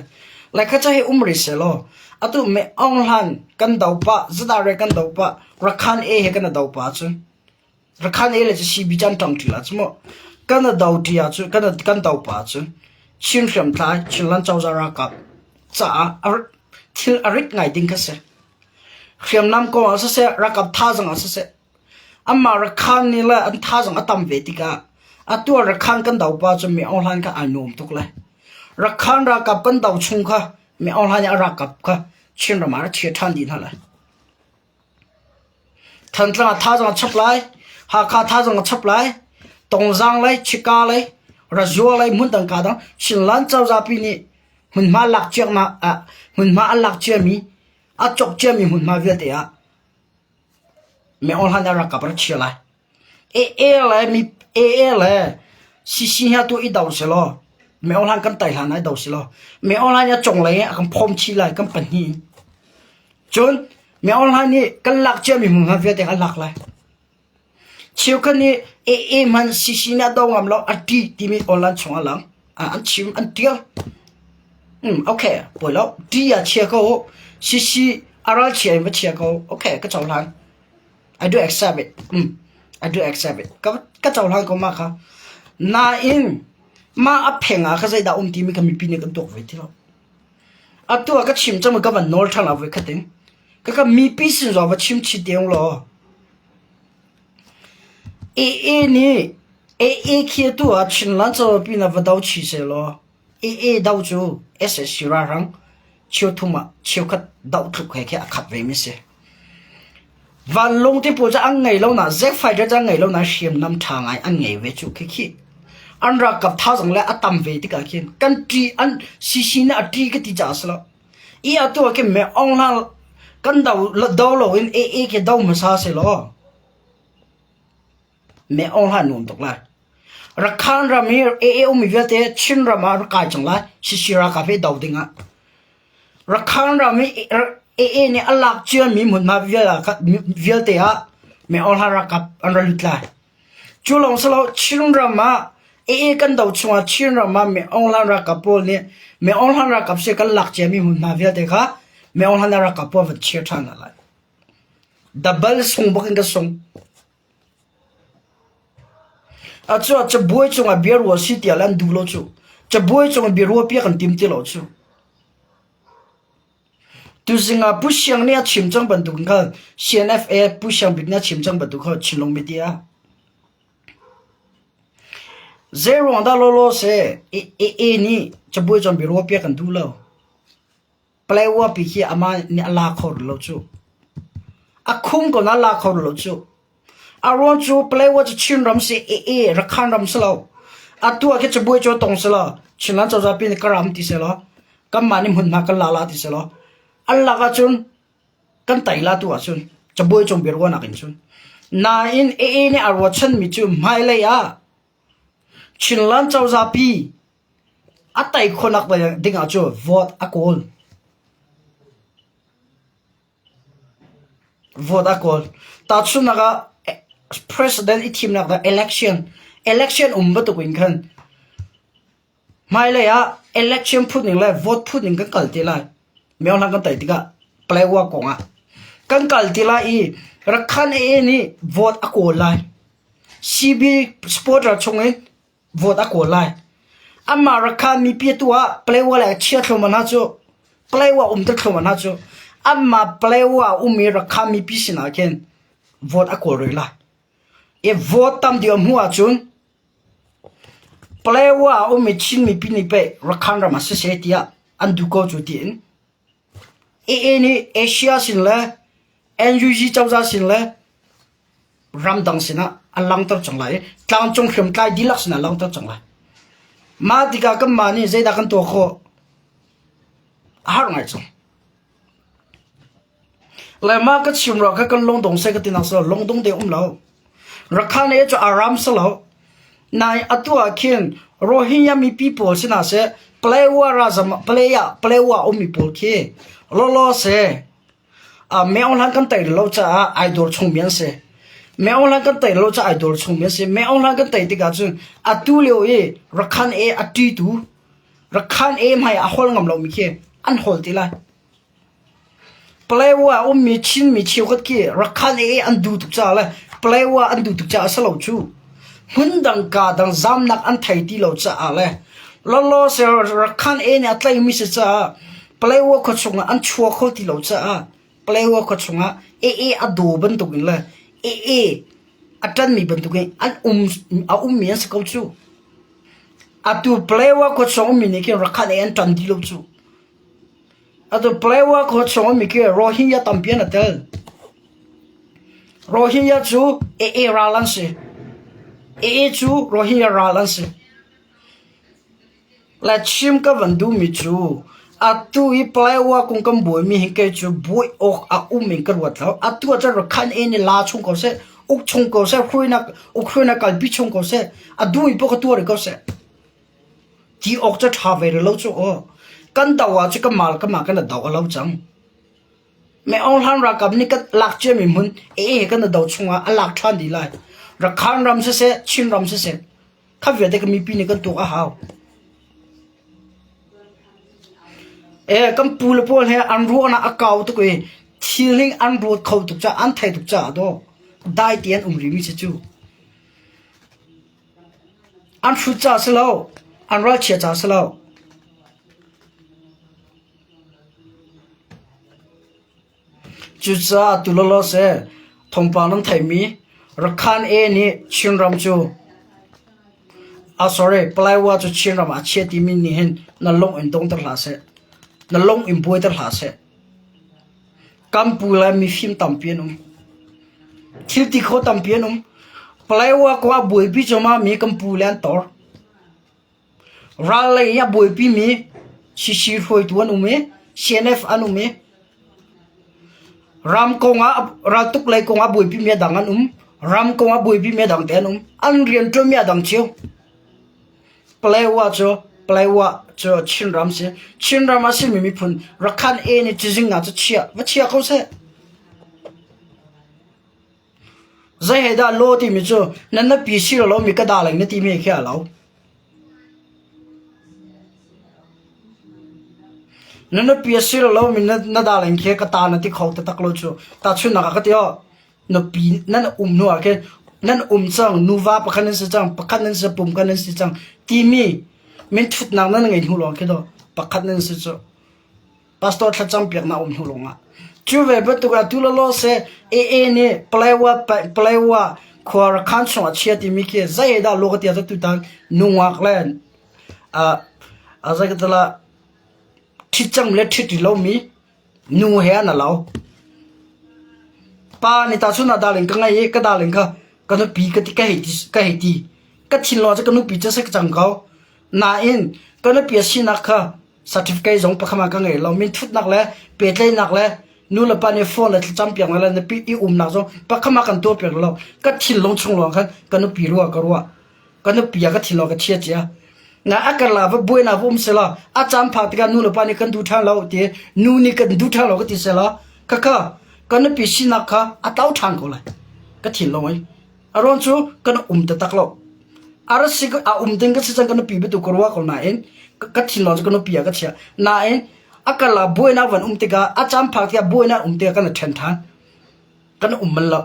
Laikha ca hi um rih sehlaw atu me Aung Hlan kan do pah, Zadare kan do pah, Rakhan A he kan i do pah ahcun Rakhan A le cu CB cu an ṭang ṭi la cu mu. Kan i do ṭi ahcun kan kan do pah ahcun Chin hriamtlai, Chinland cozah ralkap caah a. Thil a rit ngai ding kha si. Hriamnam kong ah siseh, ralkap thazaang ah siseh, anmah Rakhan nih le an thazaang a tam ve tikah atu ah Rakhan kan do pa cu Mi Aung Hlaing kha ai nuam tuk lai. Rakhan ralkap kan do chung kha Mi Aung Hlaing nih a ralkap kha Chinram ah a chia ṭhan dih hna lai. Thantlang ah thazaang a chap lai, Hakha thazaang a chap lai, Tongzaang lei, Chika lei, Razua lei hmundang kaa dang Chinland cozah pi nih hmunhma lak ciaknak ah hmunhma an lak ciami a cawk ciami hmunhma vialte ah Mi Aung Hlaing ralkap rak chia lai. AA le mi AA le CC hi tu i do selaw Mi Aung Hlaing kan tai hlan ah i do selaw Mi Aung Hlaing a cunglei ah a kan phawm chih lai kan pahnih in. Cun Mi Aung Hlaing nih kan lak ciami hmunhma vialte kha a lak lai. Cheukhat nih AA hmanh CC nih a do ngam lo a ṭih timi online chung ah lang. An chim an ṭial. Okay, poi lo. Ṭih ah chia ko u. CC a ralchia in va chia ko u. Okay, ka cohlan. I do accept it. I do accept it. Ka, ka cohlan ko mah kha. Nain, mah a pheng ah kha zeidah um timi kha mipi nih kan tuak ve ti lo. Atu ah ka chim cang ka van nawl ṭhan la voi khat in. Ka ka mipi sin zong va chim chih te ung law. AA nih AA khi atu ah Chinland cawpi na va do chih sehlaw AA do cu SSC ralhrang cheuthum ah cheukhat doh tluk he khi a khat ve mi si. Vanlawng te pawl cu an ngei lo na jet fighter cu an ngei lo na hriamnam ṭha ngai an ngei ve cu khi khi. An ralkap thazaang le a tam ve tikah khin kan ṭih an CC nih a ṭih ka ti caah a si lo. I atu ah khin me Aung Hlaing kan do do loin AA khi do hmasa sehlaw me Aung Hlaing nuam tuk lai. Rakhan ram hi AA ummi vialte Chin ram ah rak kai cang lai. CC ralkap hi do ding ah. Rakhan ram hi AA nih a lak ciami hmunhma vialte ah me Aung Hlaing ralkap an ra lut lai. Cu lawng si lo Chinram ah AA kan do chungah Chinram ah Mi Aung Hlaing ralkap pawl nih Mi Aung Hlaing ralkap si kan lak ciami hmunhma vialte kha Mi Aung Hlaing ralkap pawl van chia ṭhan hna lai. Double sung bak in ka sung. Acu ah cabuai cungah biaruah si tiah an duh lo cu. Cabuai cungah biaruah piak an tim ti lo cu. Tuzing ah Pu Siang nih a chim cang bantuk in khan CNFA Pu Siang Bik nih a chim cang bantuk kha Chinlung media. Zei ruang dah lawlaw seh AA nih cabuai cun biaruah piak kan duh lo. Palaewa pi khi amah nih a la kho lo cu. A khum ko na la kho lo cu. A ruang cu Palaewa cu Chin ram si AA Rakhan ram si lo. Atu ah khi cabuai cu tong si lo. Chinland cozah pi nih ka ram ti si lo. Kanmah nih hmunhma kan la la ti si lo. An lak ahcun kan tai la tu ahcun cabuai cung biaruahnak in cun. Nain AA nih a ruahchanmi cu hmailei ah Chinland cozah pi a tai khawhnak ding ah cu vote a kawl. Vote a kawl. Tahchunhnak ah president i thimnak ah election election um bantuk in khan Hmailei ah election phun le vote phun in kan kal te lai. Myohlang kan tei tikah Palaewa kong ah kan kal ti lai i Rakhan AA nih vote a kawl lai. CB supporter chung in vote a kawl lai. Amah Rakhan mipi tu ah Palaewa le chia thlum hna cu Palaewa um te thlum hna cu amah Palaewa um i Rakhan mipi sinah khin vote a kawl rih lai. I vote tam deuh hmuh ahcun Palaewa a ummi Chin mipi nih pei Rakhan ram ah siseh tiah an duh ko cu tiin AA nih Asia sin le NUG cozah sin le ramdang sinah a langhter cang lai i tlangcung hriamtlai dihlak sinah a langhter cang lai. Mah tikah kanmah nih zeidah kan tuah khawh? A har ngai cang. Le mah ka chim ruah kha kan lungdong seh ka ti nak si lo, lungdong ding um lo. Rakhan e cu aram si lo. Nai atu ah khin Rohingya mipi pawl sinah seh Palaewa razam Palaya Palaewa ummi pawl khi lawlaw se Meaung hlan kan tei lo caah ai dawr chungmi an si. Meaung hlan kan tei lo caah ai dawr chungmi an si. Meaung hlan kan tei tikah cun atu lio i Rakhan e a ṭitu Rakhan e hmai a hol ngam lomi khi an hol ti lai. Palaewa a ummi Chinmi cheukhat khi Rakhan i an duh tuk caah le Palaewa an duh tuk caah a si lo cu. Hmundang kaa dang zamnak an thei ti lo caah le lawlaw se Rakhan e nih a tlaihmi si caah. Paletwa khua chungah an chuak kho ti lo caah Paletwa khua chungah AA a daw bantukin le AA a ṭanmi bantukin an um a ummi an si ko cu. Atu Paletwa khua chung ummi nih khin Rakhine an ṭan dih lo cu. Atu Paletwa khua chung ummi khi Rohingya tampi an i tel. Rohingya cu AA ral an si. AA cu Rohingya ral an si. Le chim ka van duhmi cu atu i Paletwa kong kan buaimi hi kei cu buai awk a um in ka ruat lo. Atu ah cun Rakhine A nih la chung ko seh, uk chung ko seh, hruainak uk hruainak kalpi chung ko seh, a duh in poh ka tuah rih ko seh. Ti awk cu ṭha ve rih lo cu aw. Kan do ah cu kan mal kan mah kan i do a lo cang. Me Aung Hlan ralkap nih kan lak ciami hmun AA he kan i do chungah a lak ṭhan dih lai. Rakhine ram siseh, Chin ram siseh, Kha vialte ka mipi nih kan tuak a hau. E, kan pu le pawl he an ruahnak a kau tuk i thil hi an ruat kho tuk caah an thei tuk caah daw dai ti an um rihmi si cu. An hrut caah si lo, an ralchia caah si lo. Cucaah tu lawlaw seh thawngpang nan theihmi Rakhine A nih Chinram cu ah sorry Paletwa cu Chinram ah a chia timi nih hin na lung in dongter hlah seh. Na lung in buaiter hlah seh. Kan pu le mifim tampi an um. Thil ti kho tampi an um. Paletwa kong ah buaipi cuahmah mi kan pu le an tor. Ral lei i a buaipimi CC hruaitu an um i CNF an um i ram kongah raltuk lei kongah buaipimi a dang an um. Ram kongah buaipimi a dang te an um. An rianṭuanmi a dang cio. Paletwa cu Paletwa cu Chinram si. Chinram a simi miphun Rakhine A nih cizing ah cu chia va chia ko seh. Zei he dah law timi cu nan nupi si lomi ka darling na timi khi a lo. Na nupi a si lomi na, na darling khi ka ta na ti kho taktak lo cu. Tahchunhnak ah ka ti aw, nupi nan um hnu ah khin nan um cang, nuva pakhat nan si cang, pakhat nan si, pumkhat nan si cang timi minthutnak nan ngeih hnu lawng khi daw pakhat nan si cu. Pastor thlacam piaknak um hnu lawngah. Cu ve bantuk ah tu lawlaw seh AA nih Paletwa Paletwa khua Rakhan chungah chia timi khi zei dah lo ka ti ah tutan nungak le a zei ka tala ṭhit cang le ṭhit rih lomi nu he an lo. Pa nih tahchun ah darling ka ngei i ka darling kha ka nupi ka ti ka hei ti ka hei ti ka thinlung ah cun ka nupi cu a si cang ko. Nain ka nupi a sinak kha Certificate zong pakhat ah ka ngei lo. Minthutnak le pehtlaihnak le nulepa nih phone le thlacam piak le nupi i umnak zong pakhat ah kan tuah piak lo. Ka thinlung chung lawng khan ka nupi ruah ka ruah. Ka nupi ah ka thinlung ka chia cia. Na a kan la va buainak va um sela a caan phak tikah nulepa nih kan duh ṭhan lo ti nu nih kan duh ṭhan lo ka ti sela khakha ka nupi sinak kha a tlau ṭhan ko lai. Ka thinlung ai. A ruang cu kan um taktak lo. A ra si a um ding ka si cang ka nupi biatu ka ruah ko nain ka thinlung cu ka nupi ah ka chiah. Nain a kal ah buainak van um tikah a caan phak tikah buainak um tikah kan i ṭhen ṭhan. Kan um bal lo.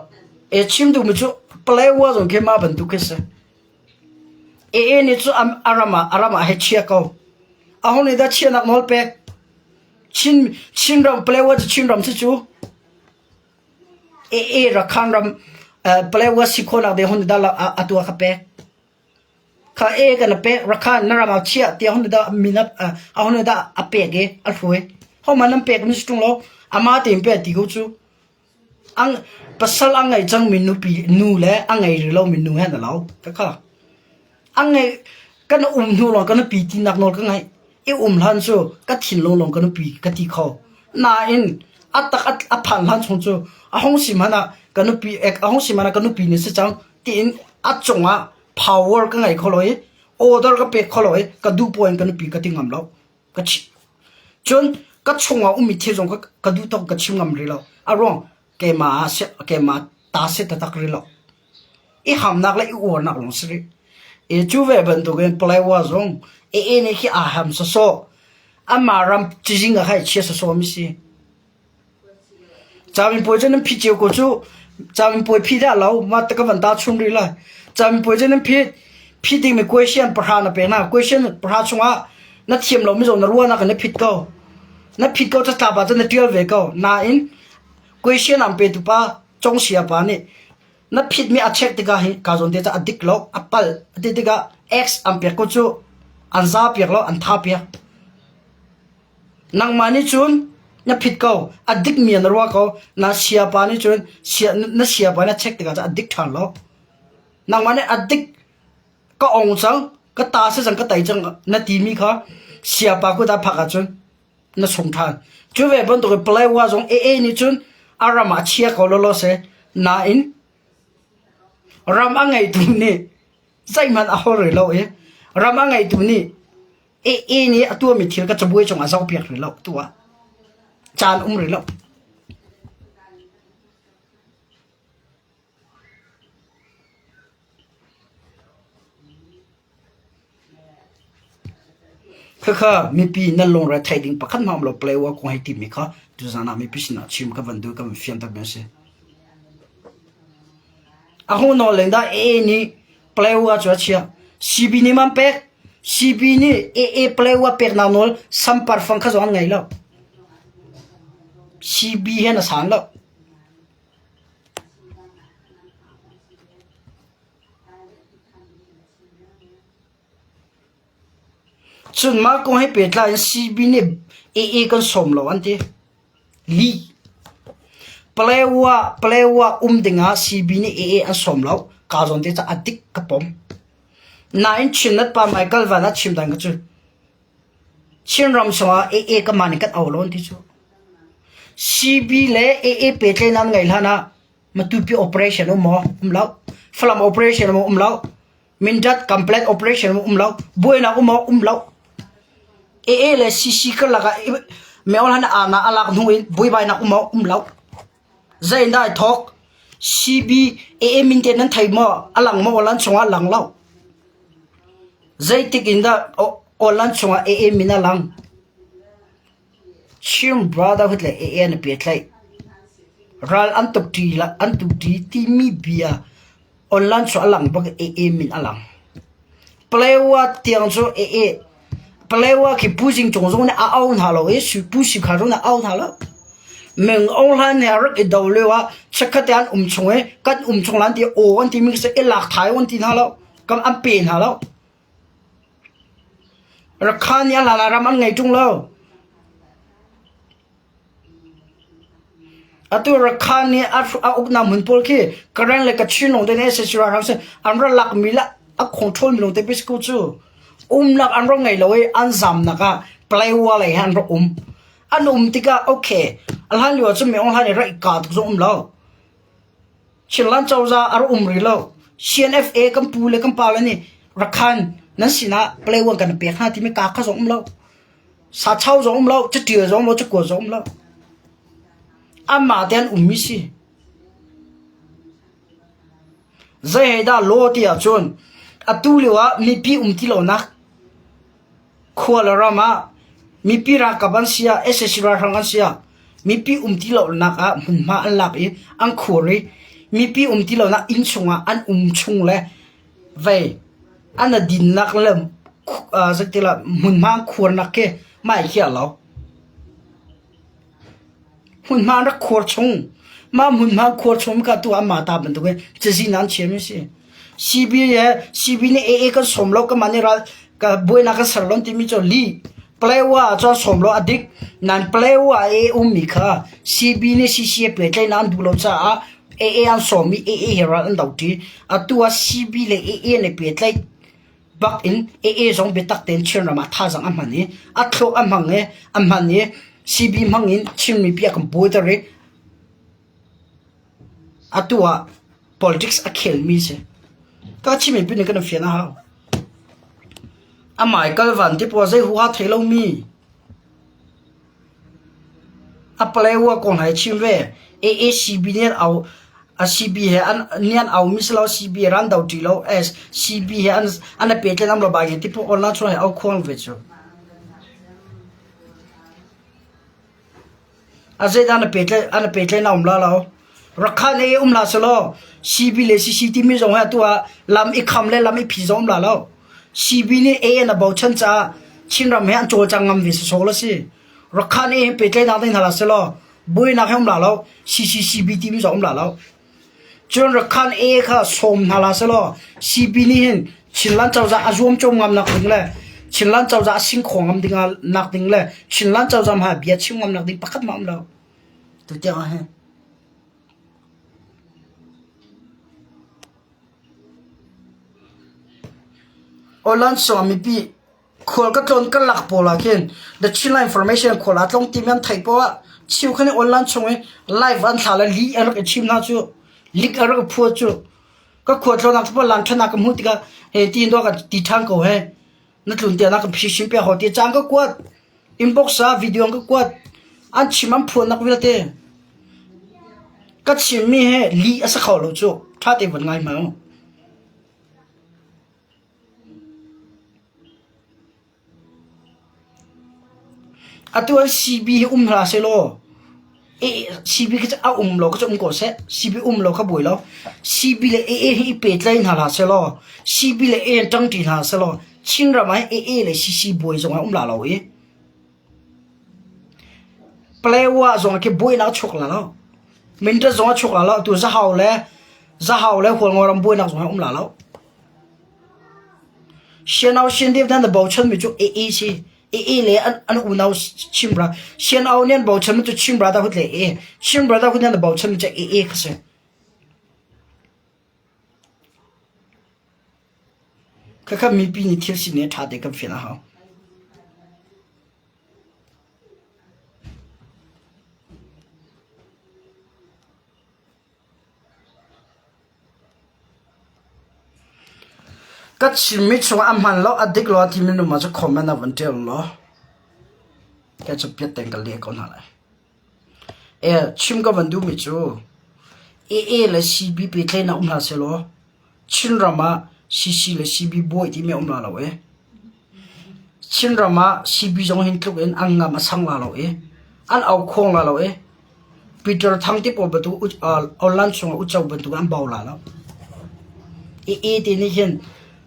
E chim duhmi cu Paletwa zong khi mah bantuk khi si. AA nih cu a ram ah a ram ah hei chia ko. A hung nih dah chiahnak nawl pek. Chin Chinram Paletwa cu Chinram si cu. AA Rakhan ram Paletwa si khawhnak ding hun dah a tuah ka pek. Kha A kan a pek Rakhan na ram ah chiah tiah hun dah min a hun dah a pek i a hruai. Hohmanh nan pek mi si ṭung lo. Amah tein pek ti ko cu. Ang pasal a ngei cangmi nupi nu le a ngei rih lomi nu he na lo. Khakha. A ngei kan um hnu lawng ka nupi tinak nawl ka ngeih. I um hlan cu ka thinlung lawng ka nupi ka ti kho. Nain a tak a phan hlan chung cu a hung si hmanh ah ka nupi a hung si hmanh ah ka nupi nih si cang tiin a cungah power ka ngei kho lo i order ka pek kho lo i ka duh poah in ka nupi ka ti ngam lo. Ka chi cun ka chungah ummi thil zong ka duh tuk ka chim ngam rih lo. A ruang keimah ah keimah ta si taktak rih lo. I hamnak le i uarnak lawng si rih. I cu ve bantukin Paletwa zong AA nih khi aa ham sawsawh. Amah ram cizing ah khan chia sawsawh mi si. Caminpuai cu nan phit cio ko cu. Caminpuai phit dah lo, mah ka van ta chun rih lai. Caminpuai cu nan phit. Phit dingmi question pahra na pek hna. Question pahra chungah na thiam lomi zong na ruahnak in na phit ko. Na phit ko catlap ah cun na ṭial ve ko. Nain question an petu pa Congsia pa nih na phitmi a check tikah hi ka zawn te ca a dik lo, a palh a ti tikah X an pek ko cu an za piak lo, an tha piak. Nangmah nih cun na phit ko, a dikmi na ruah ko, na siapa nih cun sia, na siapa nih a check tikah cun a dik ṭhan lo. Nangmah nih a dik ka ong cang, ka ta si cang, ka tei cang na timi kha siapa kut ah phak ahcun na sung ṭhan. Cu ve bantuk in Palawa zong AA nih cun a ram ah chia ko lawlaw seh. Nain ram a ngeitu nih zeihmanh a hol rih lo i ram a ngeitu nih AA nih a tuahmi thil ka cabuai cungah zohpiak rih lo tu ah caan um rih lo. Khakha mipi nan lungre theih ding pakhat hmang lo play wa kong hei timi kha tuzan ah mipi sinah chim ka van duh ka van fianter mi a si. A hung nawl len dah AA nih play wa cu a chiah. CB nih man pek. CB nih AA play wa pek nak nawl sampar fang kha zong an ngei lo. CB he na san lo. Cun mah kong he pehtlai in CB nih AA kan sawm lo an ti. Lih. Palewa Palewa um dingah CB nih AA an sawm lo. Ka zawn te ca a dik ka pom. Nain Chinnet pa Michael Van a chim dan ka cu. Chinram chungah AA ka mah nih kan au lo an ti cu. CB le AA pehtlaih nan ngeih hlan ah Matupi operation um maw? Um lo. Falam operation um um lo. Mindat complete operation um um lo. Buainak um maw? Um lo. AA le CC karlak ah Meolan ana alak hnu in buaibainak um maw? Um lo. Zei dai thok CB AA min te nan thei maw? Alang maw? Olan chungah lang lo. Zeitik in dah olan chungah AA min alang? Chin Brotherhood le AA an i pehtlaih. Ral an tuk ṭi an tuk ṭi timi bia online cu a lang bak i AA min a lang. Palewa tiang cu AA Palewa khi Pu Zing Cung zong nih a au hna lo i Pu Si Khar zong nih a au hna lo. Meng Aung Hlaing nih a rak i do lio ah chikkhat te an um chung i kan um chung lan ti aw an timi khi i lak thai an ti hna lo. Kam an pe hna lo. Rakha nih a hlan ah ram an ngei ṭung lo. Atu Rakha nih a uknak hmun pawl khi Karen le Kachin lawng te nih sac ralhrang si an ra lakmi le a control mi lawng te pei cu umnak an rak ngei lo i an zamnak ah Palawa lei he an rak um. An um tikah okay a hlan lio ah cun Min Aung Hlaing nih rak i kaa tuk zong um lo. Chinland cozah a rak um rih lo. CNFA kan pu le kan pa le nih Rakhan nan sinah Palawan kan pek hna timi ka kha zong um lo. Sachau zong um lo, catial zong um lo, cakua zong um lo. Anmah te an ummi si. Zei he dah law ti ahcun atu lio ah mipi um ti lonak Khua le ram ah mipi ralkap an si ah, sac ralhrang an si ah mipi um ti lonak ah hmunhma an lak i an khur i mipi um ti lonak inn chungah an um chung le vei an a dinnak le zeitilah hmunhma an khuarnak khi mah hi a lo. Hmunhma an rak khuar chung. Mah hmunhma khuar chung kha tu anmah ta bantukin cazin an chiami a si. CB le CB nih AA kan sawm lo kanmah nih ral ka buainak kan ser lo timi cu lih. Palewa ah cun sawm lo a dik. Nain Palewa i ummi kha CB nih CC he pehtlaihnak an duh lo caah AA an sawm i AA he ral an do ṭi. Atu ah CB le AA an i pehtlaih bak in AA zong biatak tein Chinram ah thazaang a hman i a thluak a hmang i a hman i CB hmang in Chin mipi a kan buaiter i atu ah politics a khelmi si. Ka Chin mipi nih kan i fian a hau. Amai kalvan ti pawl zei huha thei lomi A Palewa kong he chim ve. AACB nih an au a CB he an nih an aumi si lo CB he ran do ṭi lo S CB he an an i pehtlaih lam lo ba ti pawh online chung he au khuang ve cu. A zeidah an i pehtlaih an i pehtlaih na um la lo. Rakhan e um la selaw CB le CC timi zong he atu ah lam i kham le lam i phi zong um la lo. CB nih AN a bochan caah Chinram he an cawlcang ngam ve sawsawh lo si. Rakhan e pehtlaihnak ding hna la selaw buainak he um la lo CCCB timi zong um la lo. Cun Rakhan e kha sawm hna la selaw CB nih hin Chinland cozah a zuamcawm ngam nak ding le Chinland cozah a singkhaw ngam ding nak ding le Chinland cozah hmai bia chim ngam nak ding pakhat mah um lo. Tutiang ah hin. Online sawm mipi Khual ka tlawn ka lak pawl ah khin The Chinland Information khual aa tlong timi an theih poah ah cheu khan online chung i live an thla le lih an rak i chim hna cu lik an rak i phua cu ka khual tlawnnak cu lan ṭhanak ka hmuh tikah he tiin dawh ka ti ṭhan ko he na tlun tiah na ka phisin piak ho ti caan ka kuat inbox ah video an ka kuat an chim an phuannak vialte ka chimmi he lih a si kho lo cu ṭha te van ngai hmang. Atu an CB hi um hlah sehlaw CB khi cu a um lo khi cu um ko seh. CB um lo kha buai lo. CB le AA hi i pehtlai hna hlah sehlaw CB le AA in ṭangṭi hna sehlaw Chinram ah AA le CC buai zong ah um la lo i Palewa zong khi buainak a chuak la lo. Mindat zong a chuak la lo. Atu Zahau le Zahau le Hualngoram buainak zong ah um la lo. Sianau siandem hna na bochanmi cu AA si. AA le an unau Chin brother. Sianau nih an bochanmi cu Chin Brotherhood le AA. Chin Brotherhood nih an bochanmi cu AA kha si. Khakha mipi nih thil sining ṭha te kan fian a hau. Ka chimmi chungah a hman lo, a dik lo a timi nu cu comment ah van ṭial law kei cu piat tein ka leh ko hna lai. Chim ka van duhmi cu AA le CB pehtlaihnak um hlah sehlaw Chinram ah CC le CB bawi timi a um la lo i Chinram ah CB zong hin tluk in an ngam a sang la lo i an aukhuang la lo i Peter Thang te pawl bantuk online chungah uco bantuk an bau la lo. AA te nih hin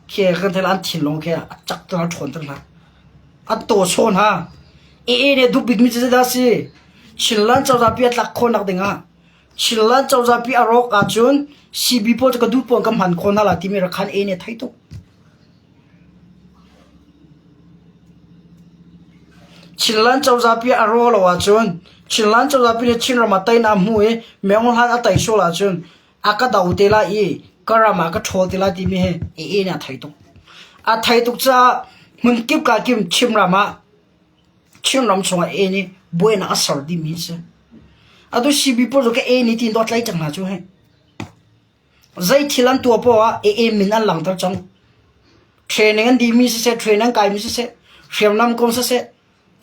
khi kan thei an thinlung khi a cak ter a ṭhawn ter hna. An taw chawn hna. AA nih a duh bikmi cu zeidah a si? Chinland cozah pi a tlak khawhnak dingah Chinland cozah pi a rawk ahcun CB pawl cu ka duh pawl ka hman khawh hna la timi rakhan A nih a thei tuk. Chinland cozah pi a rawh lo ahcun Chinland cozah pi nih Chinram ah teinak a hmuh i Meng Hlan a tei sual ahcun a ka do te lai i ka ram ah ka ṭhawl te lai timi hi AA nih a thei tuk. A thei tuk caah hmunkip ka kim Chinram ah Chinram chungah AA nih buainak a ser dihmi a si. Atu CB pawl cu ka AA nih tiin dawt tlai cang hna cu hei. Zei thil an tuah poah ah AA min an langhter cang. Training an dihmi siseh, training an kaimi siseh, hriamnam kong siseh,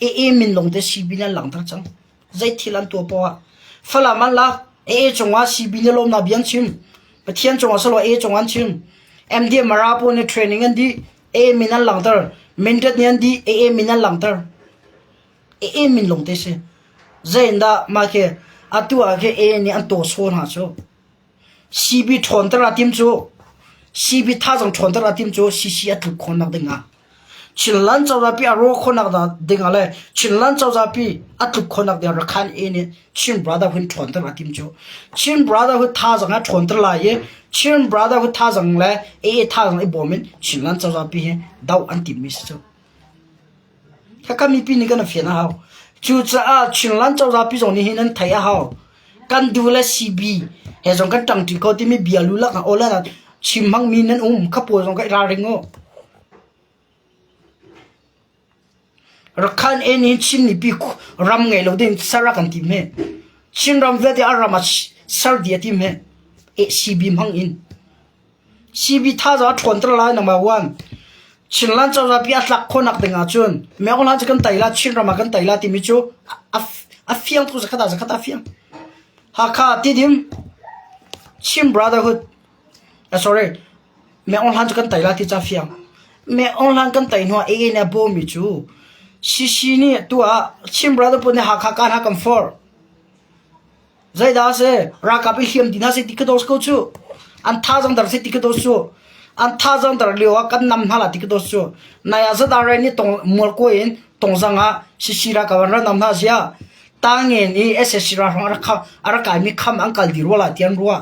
AA min lawng te CB nih an langhter cang. Zei thil an tuah poah ah. Falam an lak, AA cungah CB nih lawmnak bia an chim. Pathian cungah silo AA cungah an chim. MDM Mara pawl nih training an dih, AA min an langhter. Mindat nih an dih, AA min an langhter. AA min lawng te si. Zei in dah mah khi atu ah khi AA nih an taw saw hna cu. CB ṭhawnter aa tim cu CB thazaang ṭhawnter aa tim cu CC a tluk khawhnak ding ah Chinland cozah pi a rawh khawhnak ding ah le Chinland cozah pi a tluk khawhnak ding ah Rakhine A nih Chin Brotherhood ṭhawnter aa tim cu Chin Brotherhood thazaang a ṭhawnter lai i Chin Brotherhood thazaang le AA thazaang i bawm in Chinland cozah pi hi doh an timmi si cu. Khakha mipi nih kan i fian a hau. Cucaah Chinland cozah pi zong nih hin an theih a hau. Kan du le CB he zong kan ṭangṭi ko timi bia lulak ah aw chim hmangmi nan um kha pawl zong ka i ralring u. Rakhan en hin Chin mipi ram ngei lo ding ser a kan tim hi. Chin ram vialte a ram ah ser dih a tim hi. CB hmang in. CB thazaang a ṭhawnter lai number one. Chinland cozah pi a tlak khawhnak ding ahcun Myanmar hlan cu kan tei la, Chinram ah kan tei la timi cu a fiang tuk zakhat ah zakhat ah a fiang. Hakha Tidim Chin Brotherhood sorry Myanmar hlan cu kan tei la ti cu a fiang. Myanmar hlan kan tei hnu ah AA nih a bawmmi cu CC nih tu ah Chin Brotherhood nih Hakha kan ha kan forh. Zeidah a si? Ralkap i hliam ti hna seh ti ka daw ko cu. An thazaang dar seh ti ka daw cu. An thazaang dar lio ah kan nam hna la ti ka daw cu. Nai ah zadar nih tong mualkawi in Tongzang ah CC ralkap an rak nam hna ziah Tangen i SSC ralhrang a rak a rak kaimi kham an kal dih rua lai ti an ruah.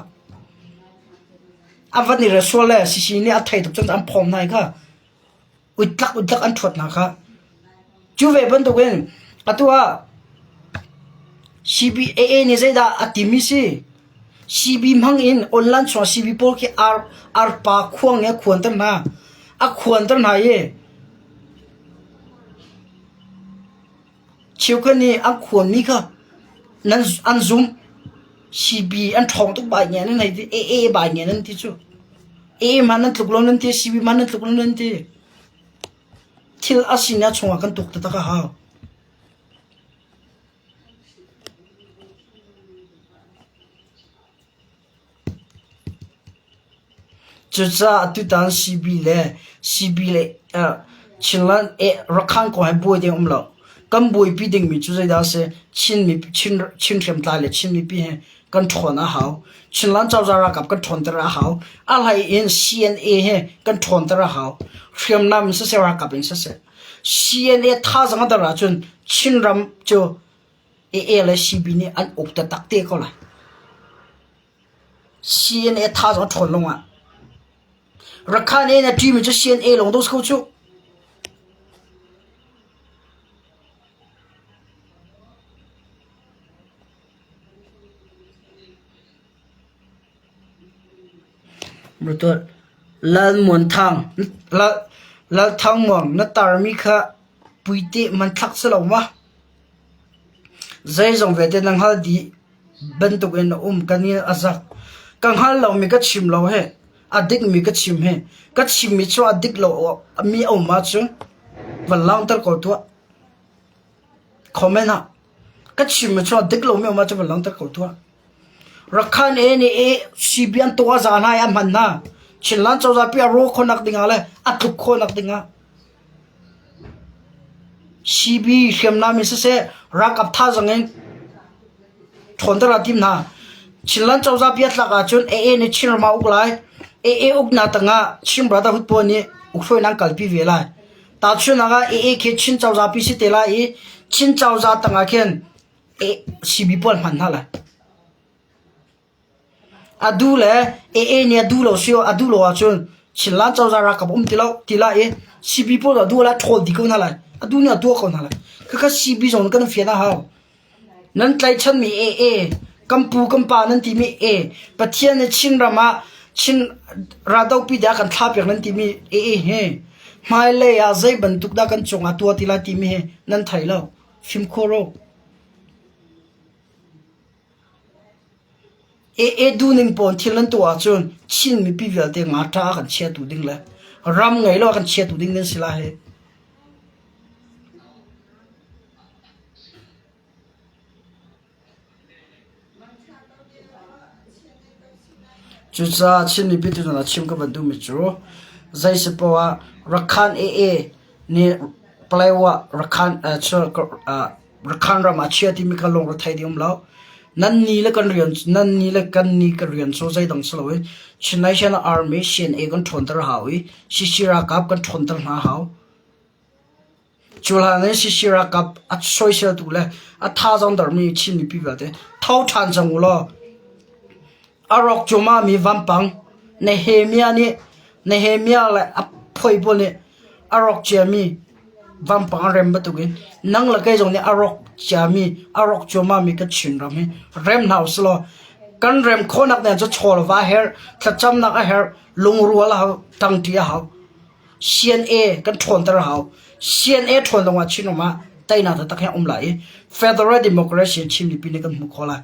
A van i rel sual le CC nih a thei tuk cun an phawm hna i kha uitlak uitlak an ṭhuat hna kha. Cu ve bantukin atu ah CBAA nih zeidah a timi si? CB hmang in online chungah CB pawl khi ar arpa khuang i a khuanter hna. A khuanter hna i cheukhat nih an khuanmi kha nan an zumh. CB an ṭhawng tuk bai nge nan hei ti AA bai nge nan ti cu. AA hmanh nan tluk lo nan ti CB hmanh nan tluk lo nan ti. Thil a sinak chungah kan tuk taktak a hau. Cucaah tutan CB le CB le Chinland Rakhine kong he buai ding um lo. Kan buaipi dingmi cu zeidah a si? Chin Chin hriamtlai le Chin mipi he kan ṭhawn a hau. Chinland cozah ralkap kan ṭhawnter a hau. A hlei in CNA he kan ṭhawnter a hau. Hriamnam in siseh ralkap in siseh. CNA thazaang a der ahcun Chinram cu AA le CB nih an uk taktak te ko lai. CNA thazaang a ṭhawn lawng ah. Rakhine na ṭimi cu CNA lawng do si ko cuh. Lalthangmuang na tarmi kha puite hmanthlak si lo ma? Zeizong vialte na hngal dih bantukin na um ka ni a zak. Ka hngal lomi ka chim lo hih. A dikmi ka chim hih. Ka chimmi cu a dik lo mi a um ahcun van langhter ko tuah. Comment ah ka chimmi cu a dik lomi a um ahcun van langhter ko tuah. Rakhan e nih e CB an tuah za hna i an hman hna. Chinland cozah pi a raw khawhnak dingah le a tluk khawhnak dingah CB hriamnam in siseh ralkap thazaang in ṭhawnter aa tim hna. Chinland cozah pi a tlak ahcun AA nih Chinram a uk lai. AA uknak tangah Chin Brotherhood pawl nih ukhruainak an kalpi ve lai. Tahchunhnak ah AA khi Chin cozah pi si te lai i Chin cozah tangah khin CB pawl hman hna lai. A duh le AA nih a duh lo si a duh lo ahcun Chinland cozah ralkap um ti lo ti lai i CB pawl a duh lai ṭhawl dih ko hna lai. A duh nih a tuah ko hna lai. Khakha CB zong kan fian a hau. Nan tlaichanmi AA, kan pu kan pa nan timi A, Pathian nih Chinram ah Chin raldopi dah kan thlahpiak nan timi AA hi hmailei ah zei bantuk dah kan cungah tuah ti lai timi hi nan thei lo. Fimkhur u. AA duhning pawn thil nan tuah ahcun Chin mipi vialte ngaṭa a kan chiatu ding le ram ngei lo a kan chiatu ding nan si lai hi. Cucaah Chin mipi tutan ah chim ka van duhmi cu zei si poah ah Rakhan AA nih Paletwa Rakhan Rakhan ram ah chia timi kha lungre thei ding um lo. Nan ni le kan rian nan ni le kan ni kan rian cu zeidang si loin Chin National Army CNA kan ṭhawnter hau i CC ralkap kan ṭhawnter hna hau. Cu hlan in CC ralkap a soiseltu le a thazaang dermi Chin mipi vialte tho ṭhan cang u law a rawk cuahmahmi vampang Nehemiah nih Nehemiah le a phoi pawl nih a rawk ciami vampang a rem bantukin nang le kei zong nih a rawk ciami a rawk cuahmahmi kan Chinram hi rem hna usih law kan rem khawhnak ding cu chawl va a herh, thlacamnak a herh, lungrual a hau, ṭangṭi a hau. CNA kan ṭhawnter a hau. CNA ṭhawn lawngah Chinram ah teinak taktak hi a um lai i Federal Democracy Chin mipi nih kan hmuh khawh lai.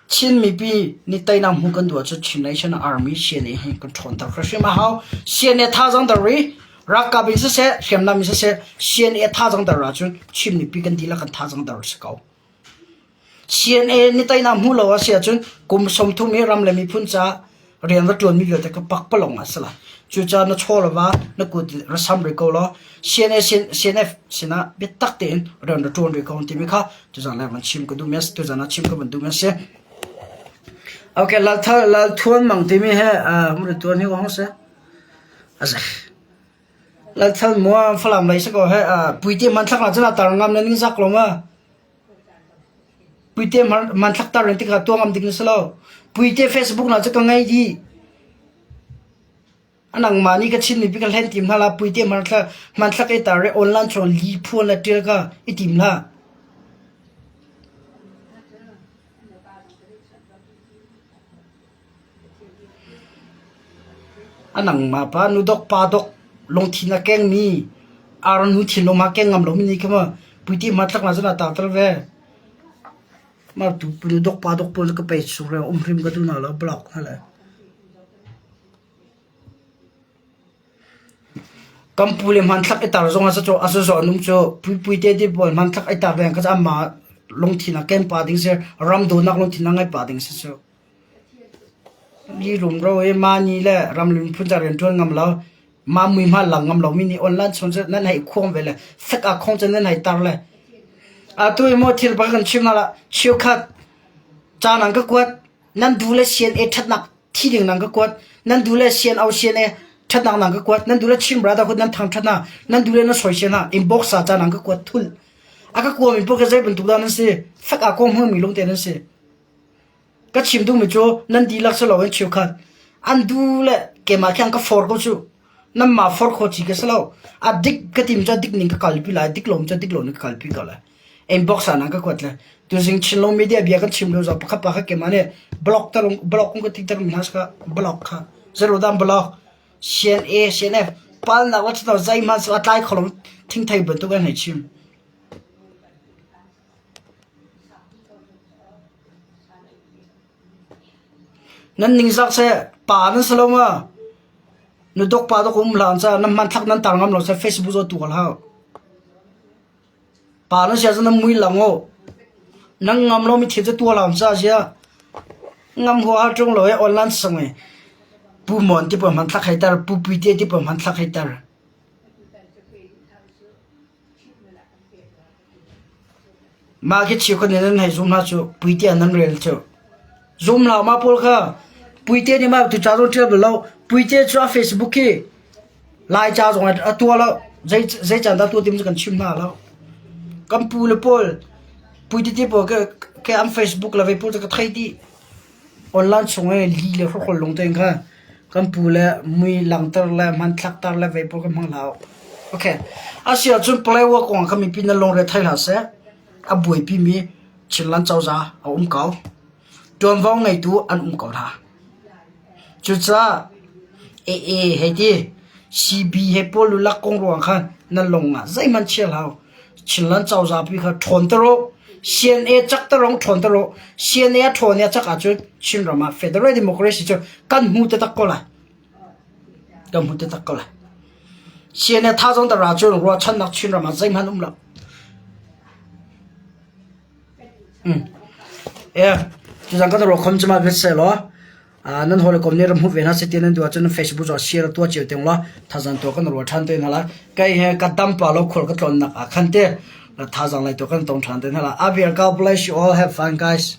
Chin mipi nih teinak hmuh kan duh ahcun Chin Nation Army CNA hi kan ṭhawnter hrimhrim a hau. CNA thazaang der i ralkap in siseh, hriamnam in siseh, CNA thazaang der ahcun Chin mipi kan dihlak kan thazaang der a si ko. CNA nih teinak hmuh lo a si ahcun kum 30 hi ram le miphun caah rian va ṭuanmi vialte kha pakpalawng ah a si lai. Cucaah na chaw le va na kut ra sam rih ko law CNA CNF sinah biatak tein rian ra ṭuan rih ko timi kha tuzan le van chim ka duhmi a si tuzan ah chim ka van duhmi a si. Okay, Lal Thuan Mang timi he uh, tuan hi hong se. Lalchan mua Falam lei si ko he puite hmanthlak na cun tar ngam na ning zak lo ma? Puite hmanthlak tar in tikah tuah ngam ding na si lo. Puite Facebook na cu ka ngei dih. Nangmah nih ka Chin mipi ka hlen tim hna la puite hmanthlak hmanthlak i tar i online chung li phuan le ṭial kha i tim hlah. A nangmah pa nudok pa dok lungthin a kengmi ar nu thinlung ha keng ngam lomi nih kha maw puite hmanthlak na cun a tar tel ve. Mah tu nudok pa dok pawl ka pei chung reng um hrim ka duh hna lo block hna le. Kan pu le hmanthlak i tar zong a si an um cu. Puipui te ti pawl hmanthlak i tar deng kha amah lungthin ah ken pah ding si, ram dawtnak lungthin ah ngeih pah ding si cu. Mi rumro i mah ni le ram le miphun ca rianṭuan ngam lo, mah mui hmanh lang ngam lomi nih online chung cu nan hei khuang ve le fek ah khong cu nan hei tar le. Atu i maw thil pakhat kan chim hna lah, cheukhat caan an ka kuat, nan duh le CNA ṭhatnak thi ding nan ka kuat nan duh le CNO CNA ṭhatnak nan ka kuat nan duh le Chin Brotherhood nan thangṭhat hna nan duh le na soisel hna inbox ah ca nan ka kuat thul a ka kuami paoh ka zei bantuk dah nan si fek ah kong hmangmi lungte nan si ka chim duhmi cu nan dihlak si loin cheukhat an duh le keimah khi an ka for ko cu nanmah for kho ci ka si lo a dik ka tim cu a dik ning ka kalpi lai dik lo cu dik lo ning ka kalpi ko lai inbox ah nan ka kuat le tuzing Chinlung media bia kan chim lio zong pakhat pa kha keimah nih block tar block ka ti tar mi hna ka block kha zero dam block CNA CNF palnak la chito zeihmanh su a tlai kho lo thingthei bantuk an hei chim Nan ningzak seh pa nan si lo ma? Nu dok pa dok um hlan ca nan hmanthlak nan tar ngam lo seh Facebook zo tu hau. Pa nan sia nan mui lang o. Nan ngam lo mi thil cu tua lam ca sia. Ngam ho ha ṭung lo e online sang e. Pu Mon ti pa hmanthlak hei tar, Pu Puite ti pa hmanthlak hei tar. Mah khi cheukhat nih nan hei zum hna cu puite ah nan rel cu. Zum hlah mah pawl kha puite nih mah tu ca zong ṭial bal lo. Puite cu a Facebook khi Laica zong a tuah lo. Zei zei caan dah tuah tim cu kan chim hna lo. Kan pu le pawl puite te pawl ke an Facebook le vei pawl cu ka thei dih. Online chung i li le hrawkhrol lung tein kha kan pu le mui langhter le hmanthlak tar le vei pawl kan hmang hlah. Okay. Asi ahcun Palawa kong ah khan mipi nan lungre thei hlah seh. A buaipimi Chinland cozah a um ko. Ṭuanvo ngeitu an um ko hna. Cucaah AA hei ti, CB he pawl lulak kong ruang khan nan lung ah zeihmanh chia hlah u. Chinland cozah pi kha ṭhawnter u. CNA cakter rong ṭhawnter u. CNA a ṭhawn i a cak ahcun Chinram ah Federal Democracy cu kan hmu taktak ko lai. Kan hmu taktak ko lai. CNA thazaang tar ahcun ruahchannak Chinram ah zeihmanh um lo. Tuzaan kan ruah khom cu mah vial seh law nan hawikom nih ram hmuh ve hna seh ti nan duh ahcun Facebook ah share tuah cio tiang law thazaang tuah kan ruah ṭhan te hna lai. Kei he ka dam pa lo khual ka tlawnnak ah khan te thazaang lai tuah kan tong ṭhan te hna lai. Abir God bless you all. Have fun guys.